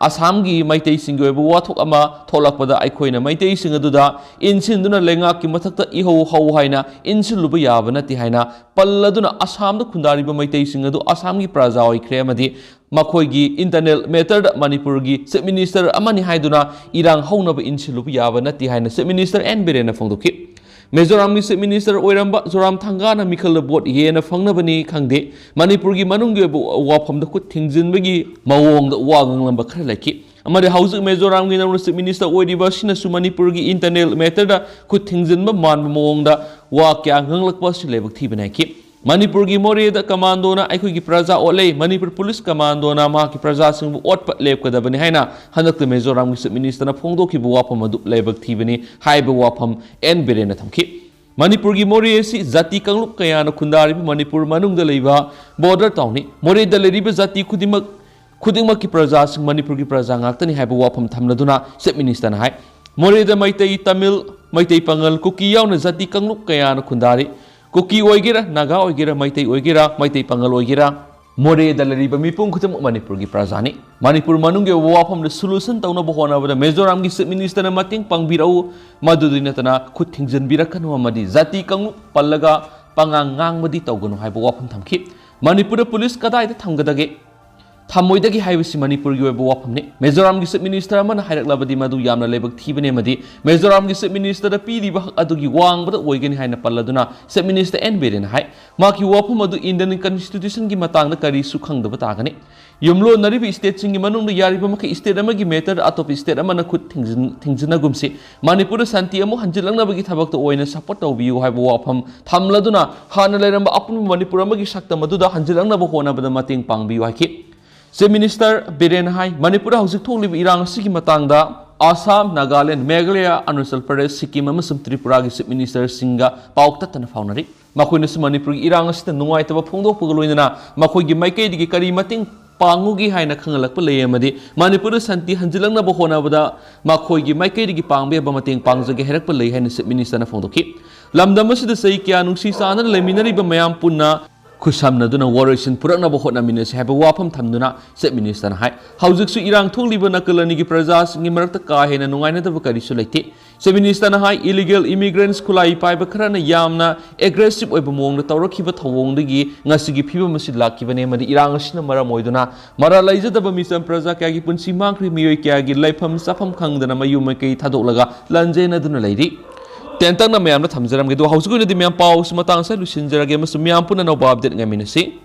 ꯑꯁꯥꯝꯒꯤ ꯃꯩꯇꯩꯁꯤꯡꯒꯤ ꯑꯣꯏꯕ ꯋꯥꯊꯣꯛ ꯑꯃ ꯊꯣꯛꯂꯛꯄꯗ ꯑꯩꯈꯣꯏꯅ ꯃꯩꯇꯩꯁꯤꯡ ꯑꯗꯨꯗ ꯏꯟꯁꯤꯟꯗꯨꯅ ꯂꯩꯉꯥꯛꯀꯤ ꯃꯊꯛꯇ ꯏꯍꯧ ꯍꯧ ꯍꯥꯏꯅ ꯏꯟꯁꯤꯜꯂꯨꯕ ꯌꯥꯕ ꯅꯠꯇꯦ ꯍꯥꯏꯅ ꯄꯜꯂꯗꯨꯅ ꯑꯁꯥꯝꯗ ꯈꯨꯟꯗꯥꯔꯤꯕ ꯃꯩꯇꯩꯁꯤꯡ ꯑꯗꯨ ꯑꯁꯥꯝꯒꯤ ꯄ꯭ꯔꯖꯥ ꯑꯣꯏꯈ꯭ꯔꯦ ꯑꯃꯗꯤ ꯃꯈꯣꯏꯒꯤ ꯏꯟꯇꯔꯅꯦꯜ ꯃꯦꯇꯔꯗ ꯃꯅꯤꯄꯨꯔꯒꯤ ꯆꯤꯐ ꯃꯤꯅꯤꯁꯇꯔ ꯑꯃꯅꯤ ꯍꯥꯏꯗꯨꯅ ꯏꯔꯥꯡ ꯍꯧꯅꯕ ꯏꯟꯁꯤꯜꯂꯨꯕ ꯌꯥꯕ ꯅꯠꯇꯦ ꯍꯥꯏꯅ ꯆꯤꯐ ꯃꯤꯅꯤꯁꯇꯔ ꯑꯦꯟ ꯕꯤꯔꯦꯟꯅ ꯐꯣꯡꯗꯣꯛꯈꯤ꯫ ꯃꯤꯖꯣꯔꯥꯝꯒꯤ ꯆꯤꯐ ꯃꯤꯅꯤꯁꯇꯔ ꯑꯣꯏꯔꯝꯕ ꯖꯣꯔꯥꯝꯊꯪꯒꯥꯅ ꯃꯤꯈꯜꯗ ꯚꯣꯠ ꯍꯦꯟꯅ ꯐꯪꯅꯕꯅꯤ ꯈꯪꯗꯦ, ꯃꯅꯤꯄꯨꯔꯒꯤ ꯃꯅꯨꯡꯒꯤ ꯑꯣꯏꯕ ꯋꯥꯐꯝꯗ ꯈꯨꯠ ꯊꯤꯡꯖꯤꯟꯕꯒꯤ ꯃꯑꯣꯡꯗ ꯋꯥ ꯉꯥꯡꯂꯝꯕ ꯈꯔ ꯂꯩꯈꯤ꯫ ꯑꯃꯗꯤ ꯍꯧꯖꯤꯛ ꯃꯤꯖꯣꯔꯥꯝꯒꯤ ꯅꯧꯅ ꯆꯤꯐ ꯃꯤꯅꯤꯁꯇꯔ ꯑꯣꯏꯔꯤꯕ ꯑꯁꯤꯅꯁꯨ ꯃꯅꯤꯄꯨꯔꯒꯤ ꯏꯟꯇꯔꯅꯦꯜ ꯃꯦꯇꯔꯗ ꯈꯨꯠ ꯊꯤꯡꯖꯤꯟꯕ ꯃꯥꯟꯕ ꯃꯑꯣꯡꯗ ꯋꯥ ꯀꯌꯥ ꯉꯥꯡꯂꯛꯄ ꯑꯁꯤ ꯂꯥꯏꯕꯛ ꯊꯤꯕꯅꯤ ꯍꯥꯏꯈꯤ꯫ ꯃꯅꯤꯄꯨꯔꯒꯤ ꯃꯣꯔꯦꯗ ꯀꯃꯥꯟꯗꯣꯅ ꯑꯩꯈꯣꯏꯒꯤ ꯄ꯭ꯔꯖꯥ ꯑꯣꯠꯂꯦ, ꯃꯅꯤꯄꯨꯔ ꯄꯨꯂꯤꯁ ꯀꯃꯥꯟꯗꯣꯅ ꯃꯍꯥꯛꯀꯤ ꯄ꯭ꯔꯖꯥꯁꯤꯡꯕꯨ ꯑꯣꯠꯄ ꯂꯦꯞꯀꯗꯕꯅꯤ ꯍꯥꯏꯅ ꯍꯟꯗꯛꯇ ꯃꯤꯖꯣꯔꯥꯝꯒꯤ ꯆꯤꯐ ꯃꯤꯅꯤꯁꯇꯔꯅ ꯐꯣꯡꯗꯣꯛꯈꯤꯕ ꯋꯥꯐꯝ ꯑꯗꯨ ꯂꯥꯏꯕꯛ ꯊꯤꯕꯅꯤ ꯍꯥꯏꯕ ꯋꯥꯐꯝ ꯑꯦꯟ ꯕꯤꯔꯦꯟꯅ ꯊꯝꯈꯤ꯫ ꯃꯅꯤꯄꯨꯔꯒꯤ ꯃꯣꯔꯦ ꯑꯁꯤ ꯖꯥꯇꯤ ꯀꯥꯡꯂꯨꯞ ꯀꯌꯥꯅ ꯈꯨꯟꯗꯥꯔꯤꯕ ꯃꯅꯤꯄꯨꯔ ꯃꯅꯨꯡꯗ ꯂꯩꯕ ꯕꯣꯔꯗꯔ ꯇꯥꯎꯟꯅꯤ꯫ ꯃꯣꯔꯦꯗ ꯂꯩꯔꯤꯕ ꯖꯥꯇꯤ ꯈꯨꯗꯤꯡꯃꯛ, ꯈꯨꯗꯤꯡꯃꯛꯀꯤ ꯄ꯭ꯔꯖꯥꯁꯤꯡ ꯃꯅꯤꯄꯨꯔꯒꯤ ꯄ꯭ꯔꯖꯥ ꯉꯥꯛꯇꯅꯤ ꯍꯥꯏꯕ ꯋꯥꯐꯝ ꯊꯝꯂꯗꯨꯅ ꯆꯤꯐ ꯃꯤꯅꯤꯁꯇꯔꯅ ꯍꯥꯏ, ꯃꯣꯔꯦꯗ ꯃꯩꯇꯩ, ꯇꯥꯃꯤꯜ, ꯃꯩꯇꯩ ꯄꯥꯉꯜ, ꯀꯨꯀꯤ ꯌꯥꯎꯅ ꯖꯥꯇꯤ ꯀꯥꯡꯂꯨꯞ ꯀꯌꯥꯅ ꯈꯨꯟꯗꯥꯔꯤ꯫ ꯀꯨꯀꯤ ꯑꯣꯏꯒꯦꯔꯥ, ꯅꯥꯒꯥ ꯑꯣꯏꯒꯦꯔꯥ, ꯃꯩꯇꯩ ꯑꯣꯏꯒꯦꯔꯥ, ꯃꯩꯇꯩ ꯄꯥꯉꯜ ꯑꯣꯏꯒꯦꯔꯥ, ꯃꯣꯔꯦꯗ ꯂꯩꯔꯤꯕ ꯃꯤꯄꯨꯝ ꯈꯨꯗꯤꯡꯃꯛ ꯃꯅꯤꯄꯨꯔꯒꯤ ꯄ꯭ꯔꯖꯥꯅꯤ꯫ ꯃꯅꯤꯄꯨꯔ ꯃꯅꯨꯡꯒꯤ ꯑꯣꯏꯕ ꯋꯥꯐꯝꯗ ꯁꯣꯂꯨꯁꯟ ꯇꯧꯅꯕ ꯍꯣꯠꯅꯕꯗ ꯃꯤꯖꯣꯔꯥꯝꯒꯤ ꯆꯤꯐ ꯃꯤꯅꯤꯁꯇꯔꯅ ꯃꯇꯦꯡ ꯄꯥꯡꯕꯤꯔꯛꯎ, ꯃꯗꯨꯗꯤ ꯅꯠꯇꯅ ꯈꯨꯠ ꯊꯤꯡꯖꯤꯟꯕꯤꯔꯛꯀꯅꯨ ꯑꯃꯗꯤ ꯖꯥꯇꯤ ꯀꯥꯡꯂꯨꯞ ꯄꯜꯂꯒ ꯄꯉꯥꯡ ꯉꯥꯡꯕꯗꯤ ꯇꯧꯒꯅꯨ ꯍꯥꯏꯕ ꯋꯥꯐꯝ ꯊꯝꯈꯤ꯫ ꯃꯅꯤꯄꯨꯔꯗ ꯄꯨꯂꯤꯁ ꯀꯗꯥꯏꯗ ꯊꯝꯒꯗꯒꯦ? ꯊꯝꯃꯣꯏꯗꯒꯤ ꯍꯥꯏꯕꯁꯤ ꯃꯅꯤꯄꯨꯔꯒꯤ ꯑꯣꯏꯕ ꯋꯥꯐꯝꯅꯤ꯫ ꯃꯤꯖꯣꯔꯥꯝꯒꯤ Chief Minister ꯑꯃꯅ ꯍꯥꯏꯔꯛꯂꯕꯗꯤ ꯃꯗꯨ ꯌꯥꯝꯅ ꯂꯥꯏꯕꯛ ꯊꯤꯕꯅꯤ ꯑꯃꯗꯤ ꯃꯤꯖꯣꯔꯥꯝꯒꯤ Chief Ministerꯗ ꯄꯤꯔꯤꯕ ꯍꯛ ꯑꯗꯨꯒꯤ ꯋꯥꯡꯕꯗ ꯑꯣꯏꯒꯅꯤ ꯍꯥꯏꯅ ꯄꯜꯂꯗꯨꯅ Chief Minister ꯑꯦꯟ ꯕꯤꯔꯦꯟꯅ ꯍꯥꯏ, ꯃꯍꯥꯛꯀꯤ ꯋꯥꯐꯝ ꯑꯗꯨ Indian Constitutionꯒꯤ ꯃꯇꯥꯡꯗ ꯀꯔꯤꯁꯨ ꯈꯪꯗꯕ ꯇꯥꯒꯅꯤ꯫ ꯌꯨꯝꯂꯣꯟꯅꯔꯤꯕ stateꯁꯤꯡꯒꯤ ꯃꯅꯨꯡꯗ ꯌꯥꯔꯤꯕ ꯃꯈꯩ state ꯑꯃꯒꯤ matterꯗ ꯑꯇꯣꯞꯄ state ꯑꯃꯅ ꯈꯨꯠ ꯊꯤꯡꯖꯤꯟ-, ꯊꯤꯡꯖꯤꯟꯅꯒꯨꯝꯁꯤ꯫ ꯃꯅꯤꯄꯨꯔꯗ ꯁꯥꯟꯇꯤ ꯑꯃꯨꯛ ꯍꯟꯖꯤꯜꯂꯛꯅꯕꯒꯤ ꯊꯕꯛꯇ ꯑꯣꯏꯅ support ꯇꯧꯕꯤꯌꯨ ꯍꯥꯏꯕ ꯋꯥꯐꯝ ꯊꯝꯂꯗꯨꯅ ꯍꯥꯟꯅ ꯂꯩꯔꯝꯕ ꯑꯄꯨꯟꯕ ꯃꯅꯤꯄꯨꯔ ꯑꯃꯒꯤ ꯁꯛꯇꯝ ꯑꯗꯨꯗ ꯍꯟꯖꯤꯜꯂꯛꯅꯕ ꯍꯣꯠꯅꯕꯗ ꯃꯇꯦꯡ ꯄꯥꯡꯕꯤꯌꯨ ꯍꯥꯏꯈꯤ꯫ Chief Minister ꯕꯤꯔꯦꯟ ꯍꯥꯏ, ꯃꯅꯤꯄꯨꯔꯗ ꯍꯧꯖꯤꯛ ꯊꯣꯛꯂꯤꯕ ꯏꯔꯥꯡ ꯑꯁꯤꯒꯤ ꯃꯇꯥꯡꯗ ꯑꯁꯥꯝ, ꯅꯥꯒꯥꯂꯦꯟ, ꯃꯦꯘꯥꯂꯌꯥ, ꯑꯔꯨꯅꯥꯆꯜ ꯄ꯭ꯔꯗꯦꯁ, ꯁꯤꯛꯀꯤꯝ ꯑꯃꯁꯨꯡ ꯇ꯭ꯔꯤꯄꯨꯔꯥꯒꯤ Chief Ministerꯁꯤꯡꯒ ꯄꯥꯎ ꯇꯠꯇꯅ ꯐꯥꯎꯅꯔꯤ꯫ ꯃꯈꯣꯏꯅꯁꯨ ꯃꯅꯤꯄꯨꯔꯒꯤ ꯏꯔꯥꯡ ꯑꯁꯤꯗ ꯅꯨꯡꯉꯥꯏꯇꯕ ꯐꯣꯡꯗꯣꯛꯄꯒ ꯂꯣꯏꯅꯅ ꯃꯈꯣꯏꯒꯤ ꯃꯥꯏꯀꯩꯗꯒꯤ ꯀꯔꯤ ꯃꯇꯦꯡ ꯄꯥꯡꯉꯨꯒꯦ ꯍꯥꯏꯅ ꯈꯪꯍꯜꯂꯛꯄ ꯂꯩ ꯑꯃꯗꯤ ꯃꯅꯤꯄꯨꯔꯗ ꯁꯥꯟꯇꯤ ꯍꯟꯖꯤꯜꯂꯛꯅꯕ ꯍꯣꯠꯅꯕꯗ ꯃꯈꯣꯏꯒꯤ ꯃꯥꯏꯀꯩꯗꯒꯤ ꯄꯥꯡꯕ ꯌꯥꯕ ꯃꯇꯦꯡ ꯄꯥꯡꯖꯒꯦ ꯍꯥꯏꯔꯛꯄ ꯂꯩ ꯍꯥꯏꯅ Chief Ministerꯅ ꯐꯣꯡꯗꯣꯛꯈꯤ꯫ ꯂꯝꯗꯝ ꯑꯁꯤꯗ ꯆꯍꯤ ꯀꯌꯥ ꯅꯨꯡꯁꯤ ꯆꯥꯟꯅꯅ ꯂꯩꯃꯤꯟꯅꯔꯤꯕ ꯃꯌꯥꯝ ꯄꯨꯟꯅ ꯈꯨꯠꯁꯝꯅꯗꯨꯅ ꯋꯥꯔꯣꯏꯁꯤꯟ ꯄꯨꯔꯛꯅꯕ ꯍꯣꯠꯅꯃꯤꯟꯅꯁꯤ ꯍꯥꯏꯕ ꯋꯥꯐꯝ ꯊꯝꯗꯨꯅ Chief Ministerꯅ ꯍꯥꯏ, ꯍꯧꯖꯤꯛꯁꯨ ꯏꯔꯥꯡ ꯊꯣꯛꯂꯤꯕ ꯅꯥꯀꯜ ꯑꯅꯤꯒꯤ ꯄ꯭ꯔꯖꯥꯁꯤꯡꯒꯤ ꯃꯔꯛꯇ ꯀꯥ ꯍꯦꯟꯅ ꯅꯨꯡꯉꯥꯏꯅꯗꯕ ꯀꯔꯤꯁꯨ ꯂꯩꯇꯦ꯫ Chief Ministerꯅ ꯍꯥꯏ, illegal immigrants ꯈꯨꯠꯂꯥꯏ ꯄꯥꯏꯕ ꯈꯔꯅ ꯌꯥꯝꯅ aggressive ꯑꯣꯏꯕ ꯃꯑꯣꯡꯗ ꯇꯧꯔꯛꯈꯤꯕ ꯊꯧꯑꯣꯡꯗꯒꯤ ꯉꯁꯤꯒꯤ ꯐꯤꯕꯝ ꯑꯁꯤ ꯂꯥꯛꯈꯤꯕꯅꯤ ꯑꯃꯗꯤ ꯏꯔꯥꯡ ꯑꯁꯤꯅ ꯃꯔꯝ ꯑꯣꯏꯗꯨꯅ ꯃꯔꯥꯜ ꯂꯩꯖꯗꯕ ꯃꯤꯆꯝ ꯄ꯭ꯔꯖꯥ ꯀꯌꯥꯒꯤ ꯄꯨꯟꯁꯤ ꯃꯥꯡꯈ꯭ꯔꯦ, ꯃꯤꯑꯣꯏ ꯀꯌꯥꯒꯤ ꯂꯩꯐꯝ ꯆꯥꯐꯝ ꯈꯪꯗꯅ ꯃꯌꯨꯝ ꯃꯥꯏꯀꯩ ꯊꯥꯗꯣꯛꯂꯒ ꯂꯥꯟꯖꯦꯟꯅꯗꯨꯅ ꯂꯩꯔꯤ꯫ ꯇꯦꯟꯇꯛꯅ ꯃꯌꯥꯝꯗ ꯊꯝꯖꯔꯝꯒꯦ꯫ ꯑꯗꯨꯒ ꯍꯧꯖꯤꯛꯀꯤ ꯑꯣꯏꯅꯗꯤ ꯃꯌꯥꯝ ꯄꯥꯎꯁꯤ ꯃꯇꯥꯡ ꯑꯁꯤꯗ ꯂꯣꯏꯁꯤꯟꯖꯔꯒꯦ ꯑꯃꯁꯨꯡ ꯃꯌꯥꯝ ꯄꯨꯟꯅ ꯑꯅꯧꯕ update ꯉꯥꯏꯃꯤꯟꯅꯁꯤ꯫